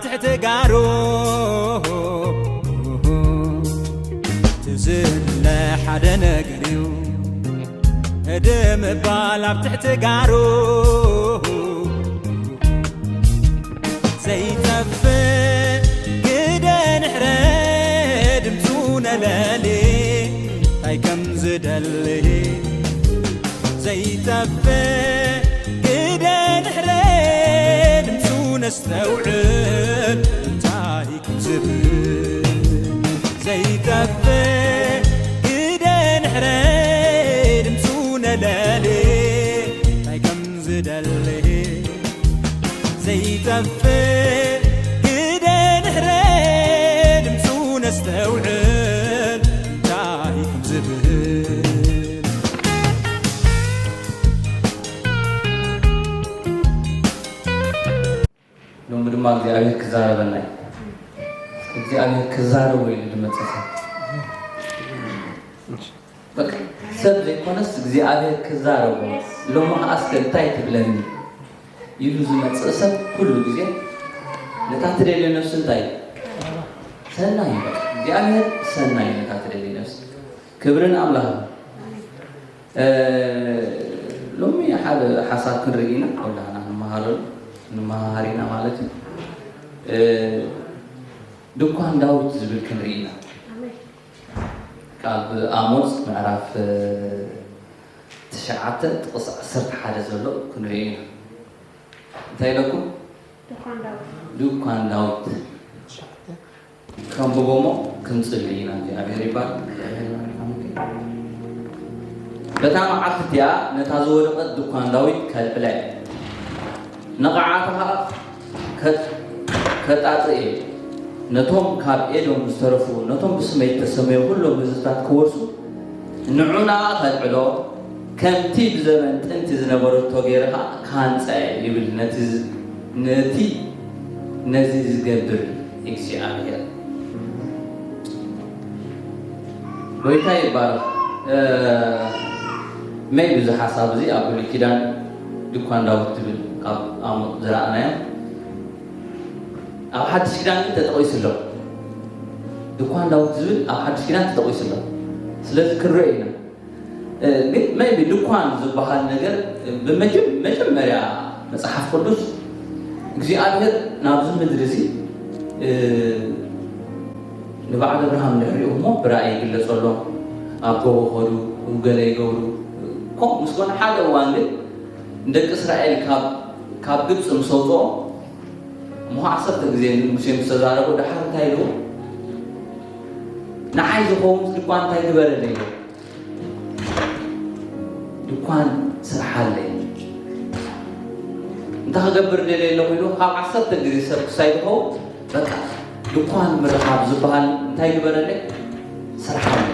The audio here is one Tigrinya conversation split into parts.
ትሕቲ ጋሩ ትዝለ ሓደ ነገር እዩ። ህደ ምባል ኣብ ትሕቲ ጋሩ ዘይጠፍእ ግደ ንሕረ ድምፁ ነለሊ እንታይ ከም ዝደሊ ዘይጠፍእ ግደ ንሕረ ድምፁ ነስተውዕል እንታይ ከም ዝብል ዘይጠፍእ ግደ ንሕረ ድምፁ ነለሊ እንታይ ከም ዝደሊ ዘይጠፍእ ግደ ንሕረ ድምፁ ነስተውዕል እንታይ ከም ዝብል ሎሚ ድማ እግዚኣብሔር ክዛረበና እዩ። እግዚኣብሔር ክዛረቦ ኢሉ ዝመፀ ሰብ በቃ ሰብ ዘይኮነስ እግዚኣብሔር ክዛረቦ ሎሚ ከኣ እስከ እንታይ ትብለኒ ኢሉ ዝመፅእ ሰብ ኩሉ ግዜ ነታ ትደልዮ ነፍሲ እንታይ እዩ? ሰናይ እዩ። በቃ እግዚኣብሔር ሰናይ እዩ ነታ ትደልዮ ነፍሲ። ክብሪ ንኣምላኽ። ሎሚ ሓደ ሓሳብ ክንርኢ ኢና ኩላና ንመሃረሉ ንመሃሃር ኢና ማለት እዩ። ድኳን ዳዊት ዝብል ክንርኢ ኢና። ካብ ኣሞጽ ምዕራፍ ትሽዓተ ጥቕሲ ዓሰርተ ሓደ ዘሎ ክንርኢ ኢና። እንታይ ኢለኩም? ድኳን ዳዊት። ድኳን ዳዊት። ከንብቦሞ ክንጽሊ ኢና እግዚኣብሔር ይባል። በታ መዓልቲ እቲኣ ነታ ዝወደቐት ድኳን ዳዊት ከልዕላ እየ፣ ንቕዓታ ኸኣ ከጣጥእ እየ። ነቶም ካብ ኤዶም ዝተረፉ ነቶም ብስመይ እተሰመዩ ኵሎም ህዝብታት ክወርሱ ንዑ ንኣ ኸልዕሎ፣ ከምቲ ብዘበን ጥንቲ ዝነበረቶ ገይረ ኸኣ ክሃንጻ እየ ይብል ነቲ ነቲ ነዚ ዝገብር እግዚኣብሔር። ጎይታ ይባረኽ። መይ ብዙ ሓሳብ እዚ ኣብ ብሉይ ኪዳን ድኳን ዳዊት ትብል ካብ ኣሞ ዝረኣናዮ ኣብ ሓድሽ ኪዳን ግን ተጠቒሱ ኣሎ። ድኳን ዳዊት ዝብል ኣብ ሓድሽ ኪዳን ተጠቒሱ ኣሎ። ስለዚ ክንሪኦ ኢና። ግን maybe ድኳን ዝበሃል ነገር ብመጀመርያ መፅሓፍ ቅዱስ እግዚኣብሔር ናብዚ ምድሪ እዚ ንበዓል ኣብርሃም ድሕሪኡ እሞ ብራእይ ይግለፀሎም ኣብ ጎቦ ከዱ ገለ ይገብሩ ከምኡ ምስ ኮነ ሓደ እዋን ግን ንደቂ እስራኤል ካብ ግብፂ ምስ ኣውፅኦም እሞ ዓሰርተ ግዜ ሙሴ ምስ ተዛረቦ ድሓር እንታይ ኢልዎ ንዓይ ዝኸውን ድኳን እንታይ ግበረለይ ኢልዎ ድኳን ስርሓለይ እንታይ ክገብር ደልየ ኣለኹ ኢሉ ካብ ዓሰርተ ግዜ ሰብ ክሳይ ዝኸውን በቃ ድኳን ምርኻብ ዝበሃል እንታይ ግበረለይ ስርሓለይ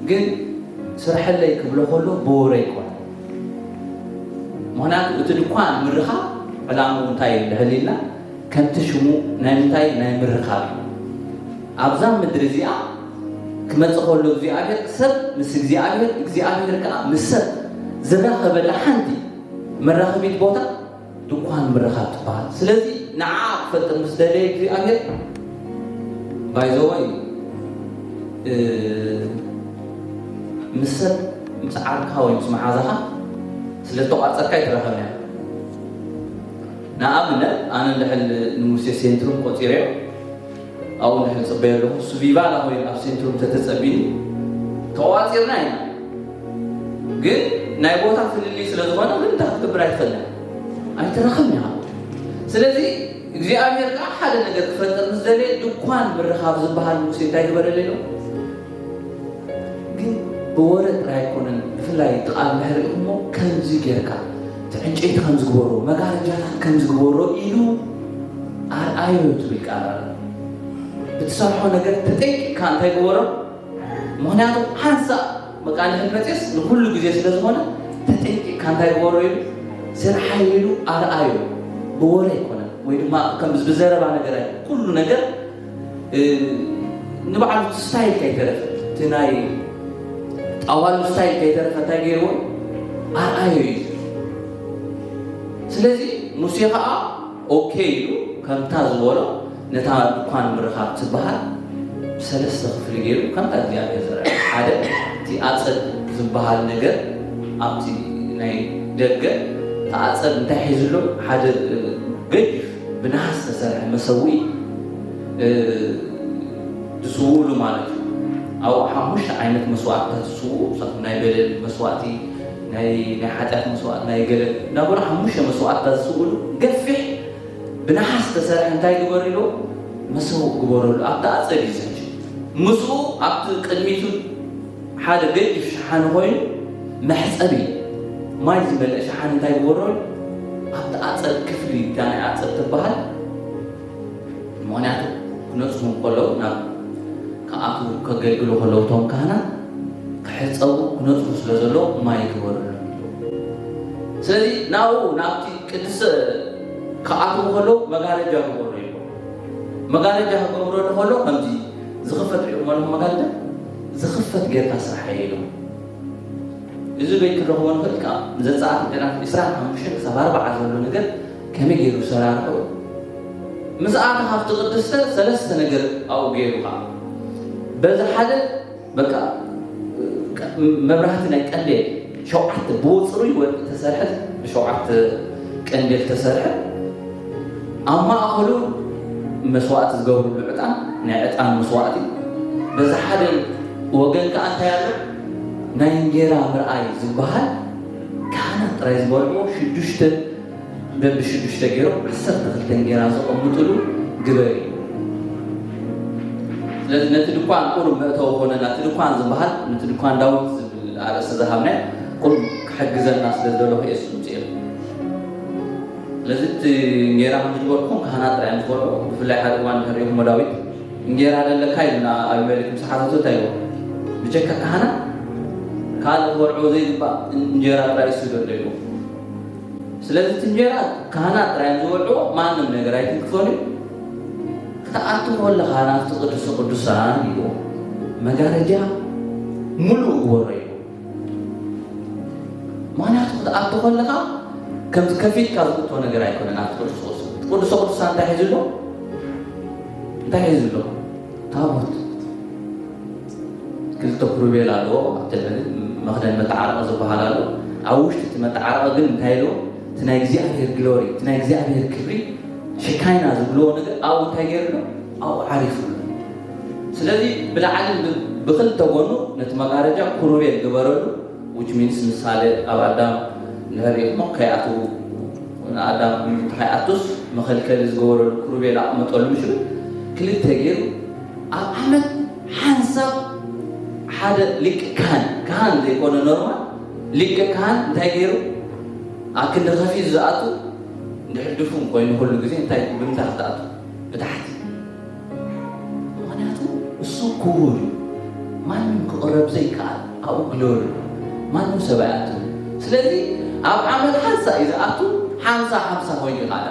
ግን ስርሐለይ ክብሎ ከሎ ብወረ ኣይኮነ ምክንያቱ እቲ ድኳን ምርኻብ ዕላምኡ እንታይ እዩ ድሕል ኢልና ከምቲ ሽሙ ናይ ምንታይ ናይ ምርኻብ እዩ ኣብዛ ምድሪ እዚኣ ክመፅእ ከሎ እግዚኣብሔር ሰብ ምስ እግዚኣብሔር እግዚኣብሔር ከዓ ምስ ሰብ ዝራኸበላ ሓንቲ መራኸቢት ቦታ ድኳን ምርኻብ ትበሃል ስለዚ ንዓ ክፈጥር ምስ ደለየ እግዚኣብሔር ባይዘወይ ምስ ሰብ ምስ ዓርካ ወይ ምስ መሓዛኻ ስለ ዝተቋፀርካ ይትረኸብን እያ ንኣብነት ኣነ እንድሕል ንሙሴ ሴንትሩም ቆፂረዮ ኣብኡ እንድሕል ፅበየ ኣለኹ እሱ ቪቫላ ኮይኑ ኣብ ሴንትሩም ተተፀቢኒ ተቋፂርና ኢና ግን ናይ ቦታ ፍልልይ ስለ ዝኾነ ግን እንታይ ክትገብር ኣይትኽእልን ኣይትረኽብን ኢኻ ስለዚ እግዚኣብሔር ከዓ ሓደ ነገር ክፈጥር ምስ ደለየ ድኳን ምርኻብ ዝበሃል ሙሴ እንታይ ግበረለይ ኢሎም ግን ብወረ ጥራይ ኣይኮነን ብፍላይ እቲ ቃል እንድሕር ሪኢኹሞ ከምዚ ጌርካ እቲ ዕንጨይቲ ከም ዝግበሮ መጋረጃታት ከም ዝግበሮ ኢሉ ኣርኣዮ ትብል ቃል ኣላ ብትሰርሖ ነገር ተጠንቂቕካ እንታይ ግበሮ ምኽንያቱ ሓንሳእ በቃ ንሕድ መፅስ ንኩሉ ግዜ ስለ ዝኾነ ተጠንቂቕካ እንታይ ግበሮ ኢሉ ስርሓይ ኢሉ ኣርኣዮ ብወረ ኣይኮነን ወይ ድማ ከም ብዘረባ ነገር ኣይ ኩሉ ነገር ንባዕሉ እቲ ስታይል ከይተረፈ እቲ ናይ ጠዋሉ ስታይል ከይተረፈ እንታይ ገይርዎ ኣርኣዮ እዩ ዝብል። ስለዚ ሙሴ ኸዓ ኦኬ ኢሉ ከምታ ዝበሎ ነታ ድኳን ምርኻብ ትበሃል ብሰለስተ ክፍሊ ገይሩ ከምታ እግዚኣብሔር ዝረአ ሓደ እቲ ኣጸድ ዝበሃል ነገር ኣብቲ ናይ ደገ እቲ ኣጸድ እንታይ ሒዙ ኣሎ ሓደ ገዲፍ ብነሃስ ዝተሰርሐ መሰውኢ ዝስውእሉ ማለት እዩ። ኣብኡ ሓሙሽተ ዓይነት መስዋእትታት ዝስውኡ ናይ በደል መስዋእቲ ናይ ናይ ሓጢኣት መስዋእቲ ናይ ገለ እናበሉ ሓሙሽተ መስዋእትታት ዝስውእሉ ገፊሕ ብነሓስ ዝተሰርሐ እንታይ ግበር ኢሎ መሰውእ ግበረሉ ኣብቲ ኣፀድ እዩ ዘንጅ ምስኡ ኣብቲ ቅድሚቱ ሓደ ገዲፍ ሸሓኒ ኮይኑ መሕፀቢ ማይ ዝመልአ ሸሓኒ እንታይ ግበረሉ ኣብቲ ኣፀድ ክፍሊ እታ ናይ ኣፀድ ትበሃል ምክንያቱ ክነፅሁ ከለዉ ናብ ክኣትዉ ከገልግሉ ከለዉ እቶም ካህናት ክሕፀቡ ክነፅሁ ስለ ዘለዎ ማይ ግበረሎም ኢሉ ስለዚ ናብኡ ናብቲ ቅድስ ክኣትዉ ከለዉ መጋረጃ ግበሩ ኢሉ መጋረጃ ክገብረሉ ከሎ ከምዚ ዝኽፈት ሪእሞ ኣለኹ መጋረጃ ዝኽፈት ጌርካ ስራሕ ኢሉ እዚ በይ ክትረኽቦ ንኽእል ከዓ ዘፀኣት ገና ዕስራን ሓሙሽተን ክሳብ ኣርባዓ ዘሎ ነገር ከመይ ገይሩ ሰራርሑ ምስ ኣተ ካብቲ ቅድስተ ሰለስተ ነገር ኣብኡ ገይሩ ከዓ በዚ ሓደ በቃ መብራህቲ ናይ ቀንዴል ሸውዓተ ብውፅሩይ ወርቂ ተሰርሐት ብሸውዓተ ቀንዴል ተሰርሐ ኣብ ማእኸሉ መስዋእቲ ዝገብርሉ ዕጣን ናይ ዕጣን መስዋእቲ በዚ ሓደ ወገን ከዓ እንታይ ኣሎ ናይ እንጌራ ምርኣይ ዝበሃል ካህናት ጥራይ ዝበልዑ ሽዱሽተ በብሽዱሽተ ገይሮም ዓሰርተ ክልተ እንጌራ ዘቐምጥሉ ግበር እዩ ስለዚ ነቲ ድኳን ቁሩብ መእተዊ ኮነና እቲ ድኳን ዝበሃል ነቲ ድኳን ዳዊት ዝብል ኣርእስቲ ዝሃብና ቁሩብ ክሕግዘና ስለ ዝደለኹ እየ ስምፅእ ስለዚ እቲ እንጌራ ከም ዝገበርኩም ካህናት ጥራይ ምስ በልዑ ብፍላይ ሓደ እዋን ድሕሪኹም ዳዊት እንጌራ ደለካ ኢልና ኣቢሜሌክ ምስ ሓተቶ እንታይ ይብሎ ብጀካ ካህናት ካልእ ክበልዑ ዘይግባእ እንጌራ ጥራይ እሱ ዘሎ ይብሎ ስለዚ እቲ እንጌራ ካህናት ጥራይ እዮም ዝበልዑ ማንም ነገር ኣይትንክፈሉ ክትኣቱ ከለኻ ናብቲ ቅዱስ ቅዱሳን ይብሎ መጋረጃ ሙሉእ ግበሮ ይብሎ ምክንያቱ ክትኣቱ ከለኻ ከምዚ ከፊትካ ዝእቶ ነገር ኣይኮነን ኣብቲ ቅዱስ ቅዱስ ቅዱስ ቅዱሳን እንታይ ሒዙ ኣሎ እንታይ ሒዙ ኣሎ ታቦት ክልተ ኩሩቤል ኣለዎ ኣብቲ ልዕሊ መኽደን መተዓረቂ ዝበሃል ኣሎ ኣብ ውሽጢ እቲ መተዓረቂ ግን እንታይ ኣለዎ እቲ ናይ እግዚኣብሔር ግሎሪ እቲ ናይ እግዚኣብሔር ክብሪ ሽካይና ዝብልዎ ነገር ኣብኡ እንታይ ገይሩ ኣሎ ኣብኡ ዓሪፉ ኣሎ ስለዚ ብላዕልን ብክልተ ጎኑ ነቲ መጋረጃ ኩሩቤል ግበረሉ which means ምሳሌ ኣብ ኣዳም ንህሪእሞ ከይኣትዉ ንኣዳም ከይኣቱስ መኸልከሊ ዝገበረሉ ኩሩቤል ኣቕመጠሉ ምሽ ክልተ ገይሩ ኣብ ዓመት ሓንሳብ ሓደ ሊቅ ካህን ካህን ዘይኮነ ኖርማል ሊቅ ካህን እንታይ ገይሩ ኣብ ክንዲ ከፊት ዝኣቱ እንድሕር ድፉን ኮይኑ ኩሉ ግዜ እንታይ ብምንታይ ክትኣቱ ብታሕቲ ምክንያቱ እሱ ክቡር እዩ ማንም ክቕረብ ዘይከኣል ኣብኡ ግሎሪ ማንም ሰብ ኣይኣቱ ስለዚ ኣብ ዓመት ሓንሳ እዩ ዝኣቱ ሓምሳ ሓምሳ ኮይኑ ይኻዳ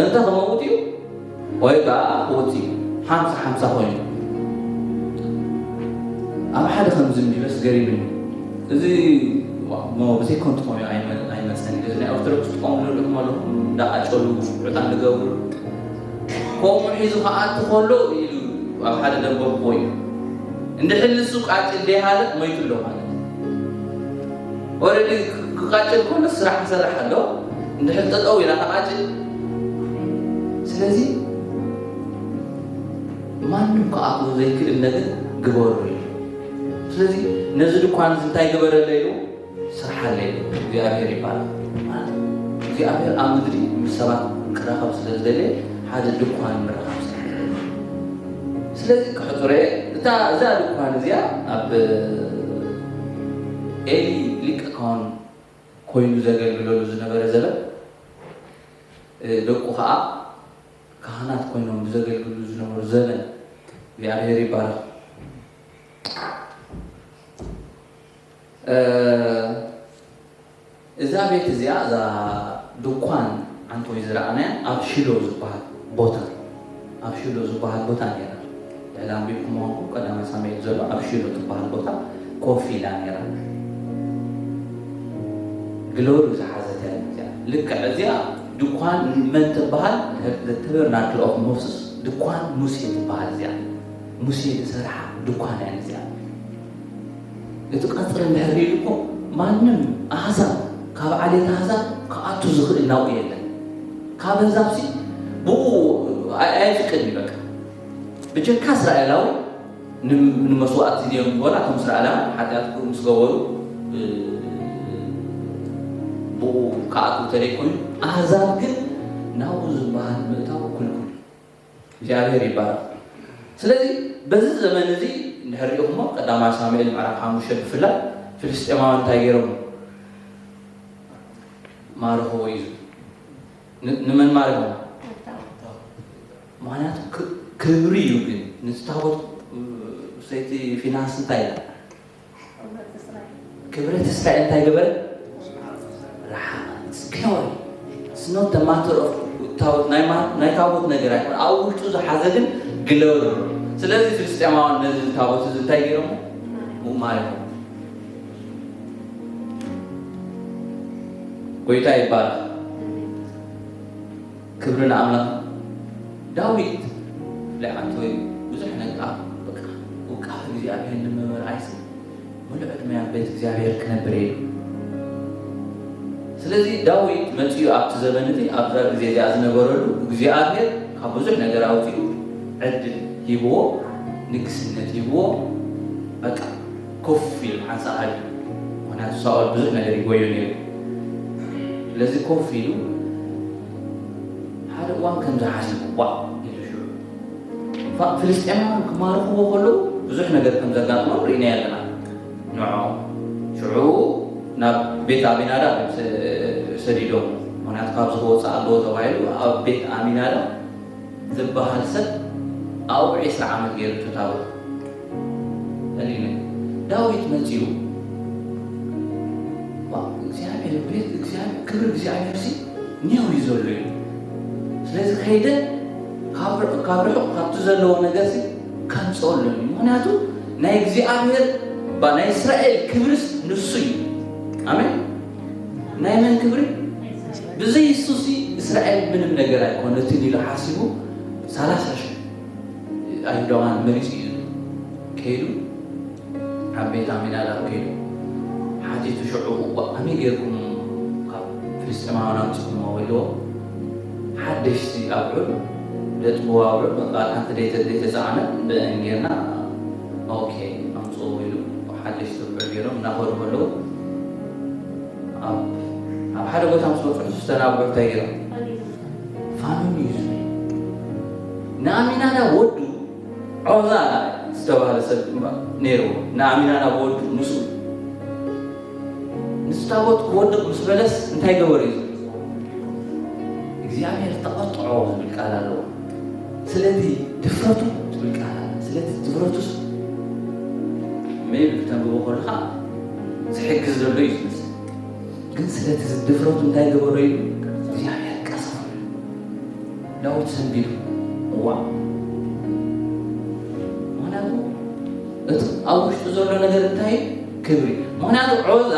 እንተ ከመውት እዩ ወይ ከዓ ክውፅ እዩ ሓምሳ ሓምሳ ኮይኑ ኣብ ሓደ ከምዚ እንዲበስ ገሪብኒ እዚ ብዘይኮን ትኾኑ ኣይመፀን እዚ ናይ ኦርቶዶክስ ትቆምሉ ኣለኹም ኣለኹም እንዳኣጨሉ ዕጣን ዝገብሩ ከምኡ ሒዙ ክኣቱ ከሎ ኢሉ ኣብ ሓደ ደንበብዎ እዩ እንድሕር ንሱ ቃጭል ደይሃለት መይቱ ኣሎ ማለት እዩ ኦረዲ ክቃጭል ከሎ ስራሕ ክሰርሕ ኣሎ እንድሕር ጠጠው ኢላ ተቃጭል ስለዚ ማንም ክኣትዎ ዘይክእል ነገር ግበሩ እዩ ስለዚ ነዚ ድኳን እዚ እንታይ ግበረለ ኢሉ ስርሓለ ኢሉ እግዚኣብሔር ይባል እግዚኣብሔር ኣብ ምድሪ ምስ ሰባት ክራኸብ ስለ ዝደለ ሓደ ድኳን ምርኻብ ስለ ስለዚ ክሕፅረ እታ እዛ ድኳን እዚኣ ኣብ ኤሊ ሊቀ ካህን ኮይኑ ዘገልግለሉ ዝነበረ ዘበን ደቁ ከዓ ካህናት ኮይኖም ብዘገልግሉ ዝነበሩ ዘበን እግዚኣብሔር ይባረክ እዛ ቤት እዚኣ እዛ ድኳን ዓንተወይ ዝረኣናያ ኣብ ሽሎ ዝበሃል ቦታ ኣብ ሽሎ ዝበሃል ቦታ ነራ ልዕሊ ኣንቢብኩም ኾንኩም ቀዳማይ ሳሙኤል ዘሎ ኣብ ሽሎ ትበሃል ቦታ ኮፍ ኢላ ነራ ግሎሪ ዝሓዘት እያ እዚኣ ልክዕ እዚኣ ድኳን መን ትበሃል? ተበርናክል ኦፍ ሞስስ፣ ድኳን ሙሴ ትበሃል። እዚኣ ሙሴ ዝሰርሓ ድኳን እያ እዚኣ። እቲ ቀፅሪ እንድሕር ሪኢልኩም ማንም ኣህዛብ፣ ካብ ዓሌት ኣህዛብ ክኣቱ ዝኽእል ናብኡ የለን። ካብ ኣህዛብሲ ብኡ ኣይ- ኣይፍቅድን እዩ። በቃ ብጀካ እስራኤላዊ ን- ንመስዋእቲ ድዮም ዝበሉ፣ እቶም እስራኤላውያን ሓጢኣት ምስ ገበሩ ብኡ ክኣትዉ ተደይኮይኑ፣ ኣህዛብ ግን ናብኡ ዝበሃል ምእታው ክልኩል እዩ። እግዚኣብሔር ይባረክ። ስለዚ በዚ ዘመን እዚ እንድሕር ሪኢኹሞ፣ ቀዳማይ ሳሙኤል ምዕራፍ ሓሙሽተ ብፍላይ፣ ፍልስጤማውያን እንታይ ገይሮም? ማርኽዎ እዩ። ን- ንመን ማርኽዎ? ምክንያቱ ክ- ክብሪ እዩ። ግን ንስታቦት ሰይቲ ፊናንስ እንታይ ኢላ? ክብረት እስራኤል እንታይ ገበረ? ረሓቐ። It's glory. It's not the matter of ታቦት፣ ናይ ማ- ናይ ታቦት ነገር ኣይኮነ፣ ኣብ ውሽጡ ዝሓዘ ግን ግለሪ። ስለዚ ፍልስጤማውያን ነዚ ታቦት እዚ እንታይ ገይሮሞ? ማሪኾም። ጎይታ ይባረክ። ክብሪ ንኣምላኽ። ዳዊት ለዓንቶ ብዙሕ ነቃ በቃ ውቃ እግዚኣብሔር ንምምር ኣይሲ ሙሉእ ዕድመ ኣብ ቤት እግዚኣብሔር ክነብር እዩ። ስለዚ ዳዊት መጺኡ ኣብቲ ዘመን እቲ ኣብዛ ግዜ እዚኣ ዝነበረሉ እግዚኣብሔር ካብ ብዙሕ ነገር ኣውጺኡ ዕድል ሂብዎ፣ ንግስነት ሂብዎ። በቃ ኮፍ ኢሉ ሓንሳእ ሃዲኡ። ምክንያቱ ሳኦል ብዙሕ ነገር ይጎዮ ነይሩ። ስለዚ ኮፍ ኢሉ ሓደ እዋን ከምዚ ሓሲቡ፣ ዋ ኢሉ ሽዑ ፋ- ፍልስጤማውያን ክማርኽዎ ከለዉ ብዙሕ ነገር ከም ዘጋጥሞም ርኢናዮ ኣለና። ንዖ ሽዑ ናብ ቤት ኣቢናዳብ እዮም ሰ- ሰዲዶም። ምክንያቱ ካብዚ ክወፅእ ኣለዎ ተባሂሉ ኣብ ቤት ኣቢናዳብ ዝበሃል ሰብ ኣብኡ ዕስራ ዓመት ገይሩ ተታበ። እኔ ዳዊት መጺኡ ዋ እግዚኣብሔር ቤት እግዚኣብሔር ክብሪ እግዚኣብሔር ሲ ኔው እዩ ዘሎ እዩ። ስለዚ ከይደ ካብ ርሑቕ ካብ ርሑቕ ካብቲ ዘለዎ ነገር ሲ ከምጽኦ ኣለኒ። ምክንያቱ ናይ እግዚኣብሔር ባ ናይ እስራኤል ክብርስ ንሱ እዩ። ኣሜን። ናይ መን ክብሪ? ብዘይ እሱ ሲ እስራኤል ምንም ነገር ኣይኮነትን ኢሉ ሓሲቡ ሰላሳ ሽሕ ኣይሁዳውያን መሪጹ እዩ ከይዱ ኣብ ቤት ኣሚናዳብ ከይዱ ሓቲቱ ሽዑ እዋ ከመይ ጌርኩም ካብ ፍልስጤማውያን ኣምጺኹምዎ ኢልዎ ሓደሽቲ ኣብዑር ደጥብዎ ኣብዑር በቃ ሓንቲ ደይተ- ደይተጻዕነ ብአን ጌርና ኦኬ ኣምጽኡ ኢሉ ሓደሽቲ ኣብዑር ጌሮም እናኸዱ ከለዉ ኣብ ኣብ ሓደ ቦታ ምስ በጽሑ ዝተናብዑ እንታይ ገይሮም? ፋኑን እዩ ዝብል። ንኣሚናዳብ ወዱ ዖዛ ዝተባህለ ሰብ ነይርዎ። ንኣሚናዳብ ወዱ ምስኡ ምስ ታቦት ክወድቕ ምስ በለስ እንታይ ገበሩ እዩ ዝብል? እግዚኣብሔር ተቐጥዖ ዝብል ቃል ኣለዎ። ስለዚ ድፍረቱ ትብል ቃል ኣለ። ስለዚ ድፍረቱስ ሜቢ ክተንብቦ ከለኻ ዝሕግዝ ዘሎ እዩ ዝመስል። ግን ስለቲ ድፍረቱ እንታይ ገበሮ ኢሉ እግዚኣብሔር ቀሰፈሉ። ዳዊት ሰንቢዱ እዋ ምክንያቱ እቲ ኣብ ውሽጡ ዘሎ ነገር እንታይ ክብሪ ምክንያቱ ዖዛ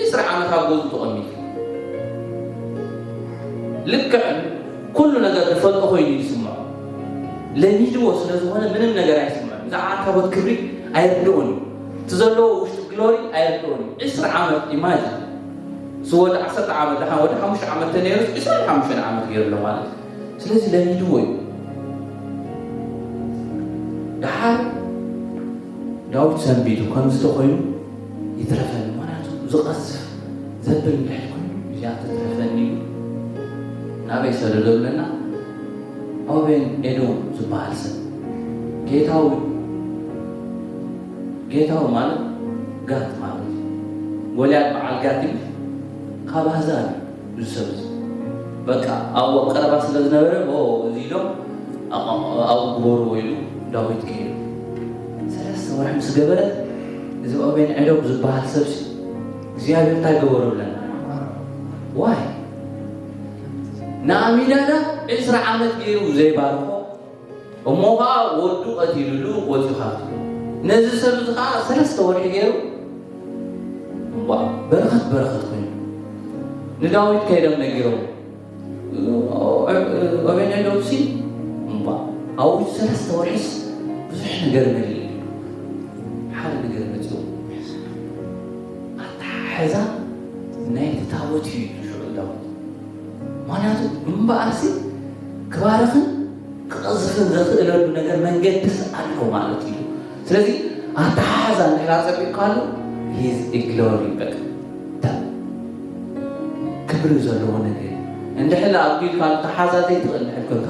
ዕስራ ዓመት ኣብ ገዝኡ ተቐሚጡ ልክዕ ኩሉ ነገር ዝፈልጦ ኮይኑ ይስምዖ ለሚድዎ ስለ ዝኾነ ምንም ነገር ኣይስምዖ ብዛዕባ ታቦት ክብሪ ኣይርድኦን እዩ እቲ ዘለዎ ውሽጡ ግሎሪ ኣይርድኦን እዩ ዕስራ ዓመት ኢማጅን ዝወደ ዓሰርተ ዓመት ደሓን ወደ ሓሙሽተ ዓመት ተነይሩ ዕስራን ሓሙሽተን ዓመት ገይሩ ኣሎ ማለት እዩ ስለዚ ለሚድዎ እዩ ደሓር ዳዊት ሰንቢዱ ከምዚ ተኮይኑ ይትረፈኒ ምክንያቱ ዝቐዝፍ ዘብል እንድሕር ኮይኑ እዚኣ ትትረፈኒ ኢሉ ናበይ ሰደዶ ኣለና ኦቤን ኤዶም ዝበሃል ሰብ ጌታዊ ጌታዊ ማለት ጋት ማለት እዩ ጎልያድ በዓል ጋት እዩ ካብ ኣህዛብ እዩ እዚ ሰብ እዚ በቃ ኣብኡ ኣብ ቀረባ ስለ ዝነበረ ኦ እዚ ኢሎም ኣብኡ ግበርዎ ኢሉ ዳዊት ከይዱ ሰለስተ ወርሒ ምስ ገበረ እዚ ኦቤን ኤዶም ዝበሃል ሰብሲ እግዚኣብሔር እንታይ ገበረለን ዋይ ንኣሚናዳብ ዕስራ ዓመት ገይሩ ዘይባርኮ እሞ ከዓ ወዱ ቀቲሉሉ ወፂኡ ካብቲ ነዚ ሰብ እዚ ከዓ ሰለስተ ወርሒ ገይሩ እምቧ በረኸት በረኸት ኮይኑ ንዳዊት ከይዶም ነጊሮም፣ ኦቤድኤዶምሲ እምባ ኣብኡ ሰለስተ ወርሒስ ብዙሕ ነገር መሊኡ። ሓደ ነገር መፅኡ፣ ኣተሓሕዛ ናይቲ ታቦት እዩ ሽዑ ዳዊት። ምክንያቱ እምበኣርሲ ክባርኽን ክቐዝፍን ዘኽእለሉ ነገር መንገድስ ኣሎ ማለት እዩ። ስለዚ ኣተሓሕዛ እንድሕር ኣፀቢቕካሉ ሂዝ ኢግሎሪ በቃ ክብሪ ዘለዎ ነገር እዩ። እንድሕር ኣቢልካ ኣተሓዛ ዘይትኽእል እንድሕር ኮንካ፣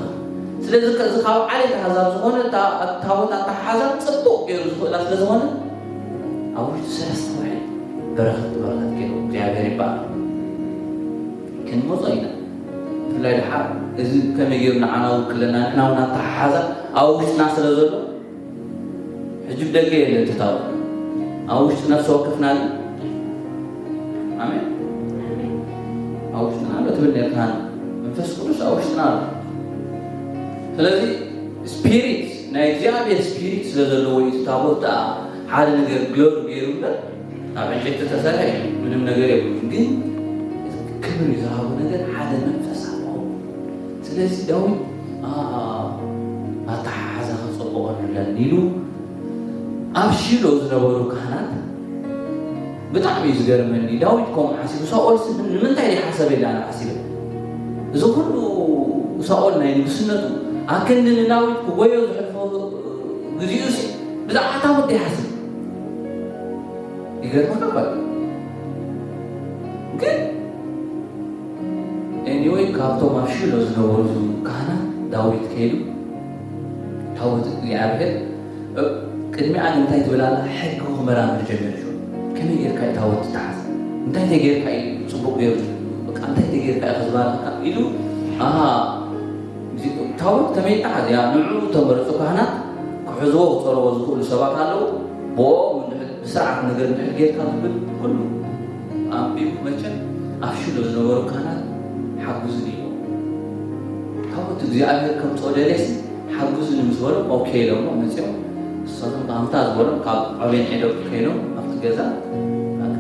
ስለዚ ከዚ ካብ ዓሌት ኣሕዛብ ዝኾነ እታ ታቦት ኣተሓዛ ጽቡቕ ገይሩ ዝኽእላ ስለ ዝኾነ ኣብ ውሽጢ ሰለስተ ወርሒ በረኸት በረኸት ገይሩ እግዚኣብሔር ይበሃል። ክንመጾ ኢና። ብፍላይ ድሓር እዚ ከመይ ገይሩ ንዓና ውክለና ንሕና እውን ኣተሓሓዛ ኣብ ውሽጥና ስለ ዘሎ ሕጂ ብደገ የለን እቲ ታቦት ኣብ ውሽጢ ነፍሲ ወከፍና ግን ኣሜን ኣብ ውሽጥና ኣሎ ትብል ነርካ መንፈስ ቅዱስ ኣብ ውሽጥና ኣሎ። ስለዚ ስፒሪት ናይ እግዚኣብሔር ስፒሪት ስለ ዘለዎ እዩ እቲ ታቦት ደኣ ሓደ ነገር ግሎሪ ገይሩ እምበር ኣብ ዕንጨይቲ ዝተሰርሐ እዩ ምንም ነገር የብሉን። ግን ክብሪ ዝሃቦ ነገር ሓደ መንፈስ ኣለዎ። ስለዚ ዳዊት ኣተሓሓዛ ከፀብቆ ንለን ኢሉ ኣብ ሺሎ ዝነበሩ ካህናት ብጣዕሚ እዩ ዝገርመኒ። ዳዊት ከምኡ ሓሲቡ ሳኦል ንምንታይ ዘይሓሰበ ኢለ ኣነ ሓሲበ። እዚ ኩሉ ሳኦል ናይ ንጉስነቱ ኣክንዲ ንዳዊት ክጎዮ ዝሕልፎ ግዜኡ ሲ ብዛዕባ ታቦት ዘይሓስብ ይገርመካ እኳ ግን ኤኒወይ ካብቶም ኣብ ሽሎ ዝነበሩ ካህናት ዳዊት ከይዱ ታቦት እግዚኣብሔር ቅድሚኣ ግን እንታይ ትብል ኣላ? ሕጊ ክመራምር ጀሚሩ። ከመይ ጌርካ እዩ ታቦት ትተሓዝ? እንታይ ተጌርካ እዩ ፅቡቅ ገይሩ? በቃ እንታይ ተጌርካ እዩ ክዝባረካ ኢሉ ኣሃ ታቦት ከመይ ይተሓዝ? ያ ንዑ ተመረፁ ካህናት ክሕዝዎ ክፀርዎ ዝኽእሉ ሰባት ኣለዉ። ብኦም ብስርዓት ነገር እንድሕር ጌርካ ዝብል ኩሉ ኣንቢቡ መቸም ኣብ ሽሎ ዝነበሩ ካህናት ሓጉዙ ነይሩ። ታቦት እግዚኣብሔር ከምፅኦ ደልየሲ ሓጉዙ ንምስ በሎም ኦኬ ኢሎሞ መፅኦም እሳቶም ካምታ ዝበሎም ካብ ዖቤን ኤዶም ኮይኖም ኣብቲ ገዛ በቃ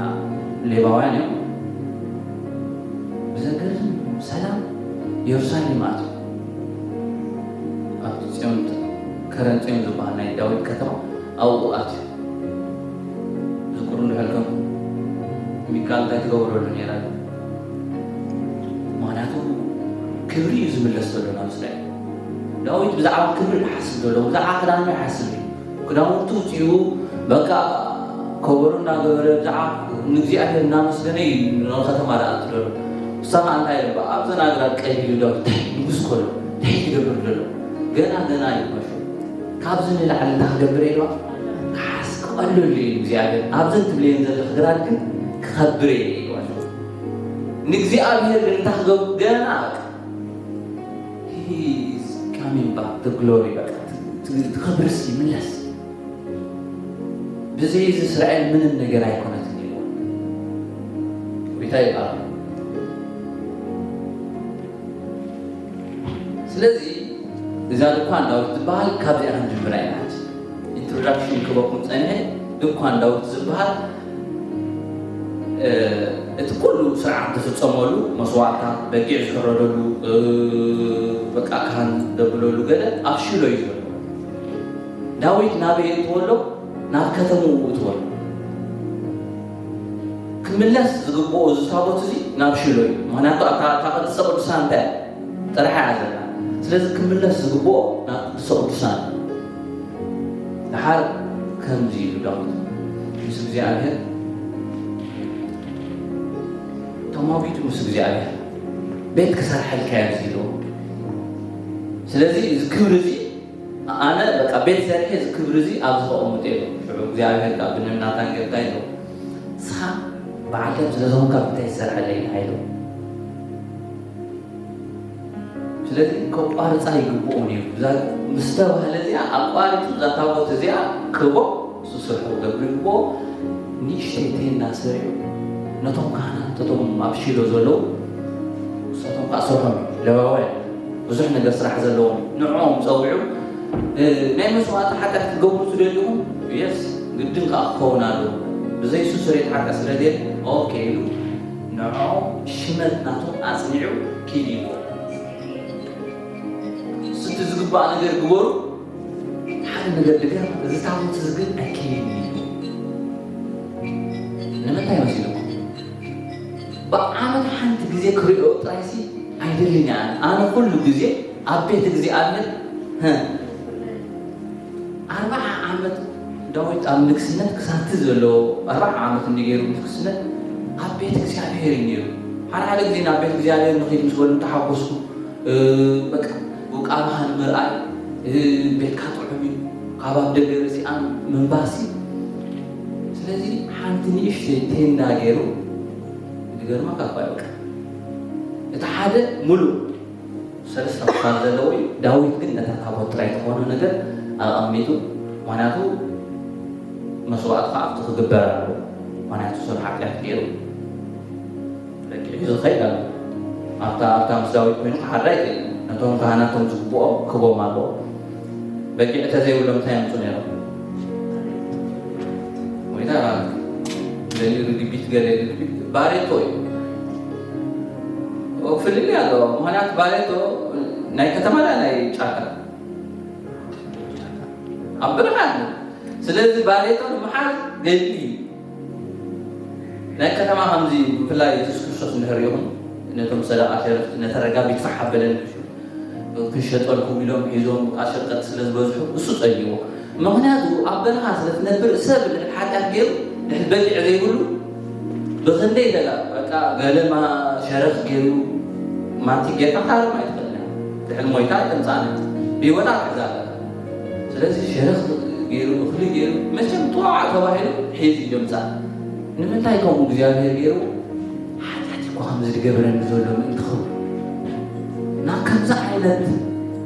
ሌባውያን እዮም። ብዘገርም ሰላም ኢየሩሳሌም ኣትዩ። ኣብቲ ፅዮን ከረን ፅዮን ዝበሃል ናይ ዳዊት ከተማ ኣብኡ ኣትዩ። ዝቁሩ እንድሕልከም ሚካል እንታይ ትገብረሉ ነይራ? ምክንያቱ ክብሪ እዩ ዝምለስ ዘሎ ናብ እስራኤል። ዳዊት ብዛዕባ ክብሪ ይሓስብ ዘሎ ብዛዕባ ክዳኑ ይሓስብ እዩ። ክዳውንቱ ውፅኡ በቃ ከበሮ እናገበረ ብዛዕባ ንእግዚኣብሔር እናመስገነ እዩ ንከተማ ደኣ ትደሎ። ንሳ ከዓ እንታይ ኢለ ኣብዘን ኣግራብ ቀሊሉ ዳዊት እንታይ ንጉስ ከሎ እንታይ ትገብር ዘሎ ገና ገና እዩ ማሾ ካብዚ ንላዕሊ እንታይ ክገብር ኢልዋ ክሓስ ክቐልሉ እዩ እግዚኣብሔር ኣብዘን ትብልየን ዘለኺ ግራት ግን ክኸብር እየ ኢልዋ ንእግዚኣብሔር ግን እንታይ ክገብር ገና በቃ He is coming back to glory በቃ ትኸብርስ ይምለስ ብዘይ እዚ እስራኤል ምንም ነገር ኣይኮነትን ኢልዋ ጎይታ ይባረክ ስለዚ እዛ ድኳን ዳዊት ትበሃል ካብዚኣ ክንጅምራ ኢና ኢንትሮዳክሽን ክበኩም ፀኒሐ ድኳን ዳዊት ዝበሃል እቲ ኩሉ ስርዓት ዝፍፀመሉ መስዋዕታት በጊዕ ዝሕረደሉ በቃ ካህን ዘብለሉ ገለ ኣብ ሽሎ እዩ ዘሎ ዳዊት ናበይ እትወሎ ናብ ከተምኡ እትወሎ ክምለስ ዝግብኦ እዚ ታቦት እዚ ናብ ሽሎ እዩ ምክንያቱ እታ ቅድስተ ቅዱሳን እንታይ ጥራሕ እያ ዘላ ስለዚ ክምለስ ዝግብኦ ናብ ቅድስተ ቅዱሳን እዩ ደሓር ከምዚ ኢሉ ዳዊት ምስ እግዚኣብሔር ተማጒቱ ምስ እግዚኣብሔር ቤት ክሰርሐልካ እየ ኢልዎ ስለዚ እዚ ክብሪ እዚ ኣነ በቃ ቤት ሰርሐ እዚ ክብሪ እዚ ኣብዚ ከቐምጦ ኢሉ ሽዑ እግዚኣብሔር ካብ ብንናታን ገብታ ኢሉ ንስኻ በዓል ደም ስለ ዝኾንካ እንታይ ዝሰርሐለይ ኢልካ ኢሉ ስለዚ ከቋርፃ ይግብኦ ነይሩ እዛ ምስተባህለ እዚኣ ኣቋሪፁ እዛ ታቦት እዚኣ ክቦ ስስርሑ ክገብሩ ይግብኦ ንእሽተይ ቴንዳ ሰሪሑ ነቶም ካህናት እቶም ኣብ ሺሎ ዘለዉ ንሳቶም ከዓ ስርሖም እዩ ለባውያን ብዙሕ ነገር ስራሕ ዘለዎም እዩ ንዕኦም ፀዊዑ ናይ መስዋእቲ ሓጢኣት ክገብሩ ትደልኹም የስ ግድን ከዓ ክኸውን ኣለዎ ብዘይ እሱ ስሬት ሓጢኣት ስለዘየለ ኦኬ ኢሉ ንዕኦም ሽመት ናቶም ኣጽኒዑ ኪድ ይብሎ። ስቲ ዝግባእ ነገር ግበሩ፣ ሓደ ነገር ድገር፣ እዚ ታቦት እዚ ግን ኣይከይድን እዩ። ንምንታይ መሲልኩም? ብዓመት ሓንቲ ግዜ ክሪኦ ጥራይሲ ኣይደልን እየ። ኣነ ኣነ ኩሉ ግዜ ኣብ ቤት እግዚኣብሔር፣ ህ፣ ኣርባዓ ዓመት ዳዊት ኣብ ንግስነት ክሳቲ ዘሎ ኣርባዓ ዓመት እንዲ ገይሩ ንግስነት ኣብ ቤት እግዚኣብሔር እዩ ነይሩ። ሓደ ሓደ ግዜ ናብ ቤት እግዚኣብሔር ንኺድ ምስ በሉ ተሓጎስኩ። እ፣ በቃ፣ ውቃብኻ ንምርኣይ፣ እ፣ ቤትካ ጥዑም እዩ፣ ካብ ኣብ ደገ ርሲኣን ምንባሲ። ስለዚ ሓንቲ ንእሽተይ ቴንዳ ገይሩ፣ ዝገርመካ እኳ እዩ፣ በቃ፣ እቲ ሓደ ሙሉእ ሰለስተ ክፋል ዘለዎ እዩ። ዳዊት ግን ነታ ታቦት ጥራይ ዝኾነ ነገር ኣቐሚጡ፣ ምኽንያቱ መስዋእቲ ከዓ ኣብቲ ክግበር ኣለዎ፣ ምኽንያቱ ሰብ ሓጢኣት ገይሩ። በጊዕ ሒዙ ክኸይድ ኣለዎ። ኣብታ ኣብታ ምስ ዳዊት ኮይኑ ክሓድር ኣይክእልን። ነቶም ካህናቶም ዝግብኦም ክቦም ኣለዎ። በጊዕ ተዘይብሎም እንታይ የምፁ ነይሮም? ወይታ ማለት ገሊኡ ርግቢት፣ ገለ ርግቢት ባሬቶ እዩ። ኦ፣ ፍልልይ ኣለዎ። ምኽንያቱ ባሬቶ ናይ ከተማ ዳ ናይ ጫካ ኣብ በረኻ ኣሎ። ስለዚ ባሬቶ ንምሓዝ ገድሊ እዩ። ናይ ከተማ ከምዚ ብፍላይ የሱስ ክርስቶስ እንድሕር ይኹን ነቶም ሰደቓ ሸረፍቲ ነተረጋቢት ፋሕ ኣበለን ክሸጠልኩም ኢሎም ሒዞም ብቃ ሸቀጥ ስለ ዝበዝሑ እሱ ጸጊዎ። ምኽንያቱ ኣብ በረኻ ስለ ትነብር ሰብ ድሕር ሓጢኣት ገይሩ ድሕር በጊዕ ዘይብሉ ብኽንደይ ደጋ በቃ ገለማ ሸረኽ ገይሩ ማቲ ጌርካ ታርም ኣይትኽእልን። ድሕር ሞይታ ኣይተምጻእን። ብህይወታ ክትሕዛ ኣለካ። ስለዚ ሸረኽ ገይሩ እኽሊ ገይሩ መቸም ጥዋዕ ተባሂሉ ሒዙ ይምጻእ። ንምንታይ ከምኡ እግዚኣብሔር ገይሩ? ሓጢኣት እኮ ከም ዝገበረኒ ዘሎ ምእንቲ ክብሉ ናብ ከምዚ ዓይነት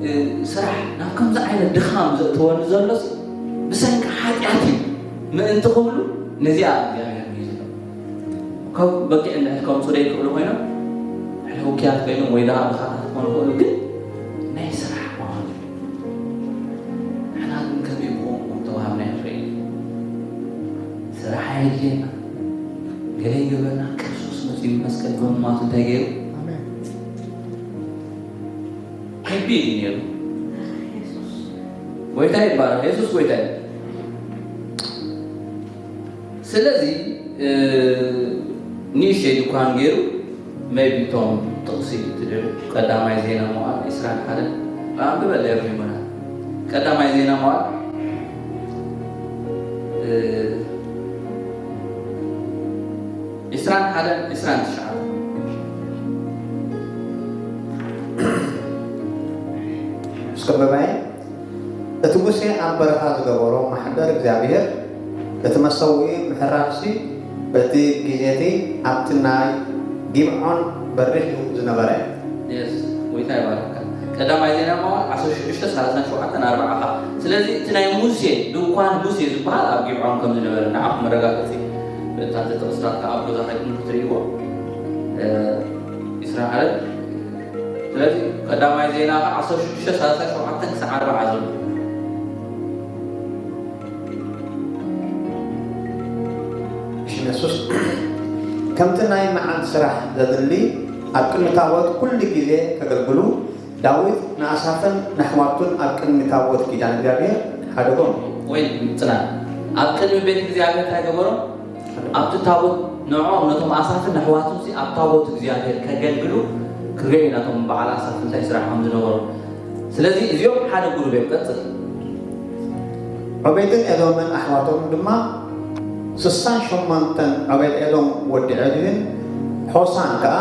እ፣ ስራሕ ናብ ከምዚ ዓይነት ድኻም ዘእትወኒ ዘሎስ ብሰንኪ ሓጢኣት እዩ ምእንቲ ክብሉ ነዚኣ እግዚኣብሔር እዩ ዝብል። ካብ በጊዕ እንድሕር ከምፁ ዘይክእሉ ኮይኖም ሕልውክያት ኮይኖም ወይ ደኣ ድኻታት ክኾኑ ይኽእሉ፣ ግን ናይ ስራሕ ምዃኑ እዩ። ንሕና ግን ከመይ ብኸምኡ ከም ተዋሃብና ይኽእል። ስራሕ ኣየድልየና፣ ገለ ይገብረና፣ ክርስቶስ መፂኡ መስቀል ብምማቱ እንታይ ገይሩ? ኣሜን። ከቢድ እዩ ነይሩ። ጎይታ ይባረክ። የሱስ ጎይታ እዩ። ስለዚ እ፣ ንእሽተይ ድኳን ገይሩ maybe እቶም ጥቕሲ ትደልዩ ቀዳማይ ዜና መዋዕል ዕስራን ሓደን ኣንብበለይ ሪሙና። ቀዳማይ ዜና መዋዕል እ፣ ዕስራን ሓደን ዕስራን ትሽዓን። እስከ በባይ እቲ ሙሴ ኣብ በረኻ ዝገበሮ ማሕደር እግዚኣብሔር እቲ መሰውኢ ምሕራርሲ በቲ ግዜቲ ኣብቲ ናይ ጊብዖን በሪኽ እዩ ዝነበረ። የስ፣ ጎይታ ይባርካ። ቀዳማይ ዜና መዋዕል ዓሰርተ ሽዱሽተ ሰላሳን ሸውዓተን ኣርባዓ ኻ። ስለዚ እቲ ናይ ሙሴ ድንኳን ሙሴ ዝበሃል ኣብ ጊብዖን ከም ዝነበረ ንዓኹም መረጋገጺ በታ ጥቕስታት ከኣ ኣብ ገዛ ከይድኩም ክትርእይዎ። እ፣ ኢስራኤል። ስለዚ ቀዳማይ ዜና ኸዓ ዓሰርተ ሽዱሽተ ሰላሳ ሸውዓተ ክሳዕ ኣርባዓ ዘሎ። እሺ፣ ንሱስ ከምቲ ናይ መዓልቲ ስራሕ ዘድሊ ኣብ ቅድሚ ታቦት ኩሉ ግዜ ከገልግሉ ዳዊት ንኣሳፍን ንኣሕዋቱን ኣብ ቅድሚ ታቦት ኪዳን እግዚኣብሔር ሓደጎም። ወይ ጽናት ኣብ ቅድሚ ቤት እግዚኣብሔር እንታይ ገበሮም? ኣብቲ ታቦት ንዕኦም ነቶም ኣሳፍን ኣሕዋቱንሲ ኣብ ታቦት እግዚኣብሔር ከገልግሉ ክርእዩ ናቶም በዓል ኣሳፍ እንታይ ስራሕ ከም ዝነበሮም። ስለዚ እዚኦም ሓደ ጉሩብ እዮም። ቀጽል። ዖቤድን ኤዶምን ኣሕዋቶም ድማ ስሳን ሸሞንተን ዖቤድ ኤዶም ወዲ ዔሊን ሖሳን ከኣ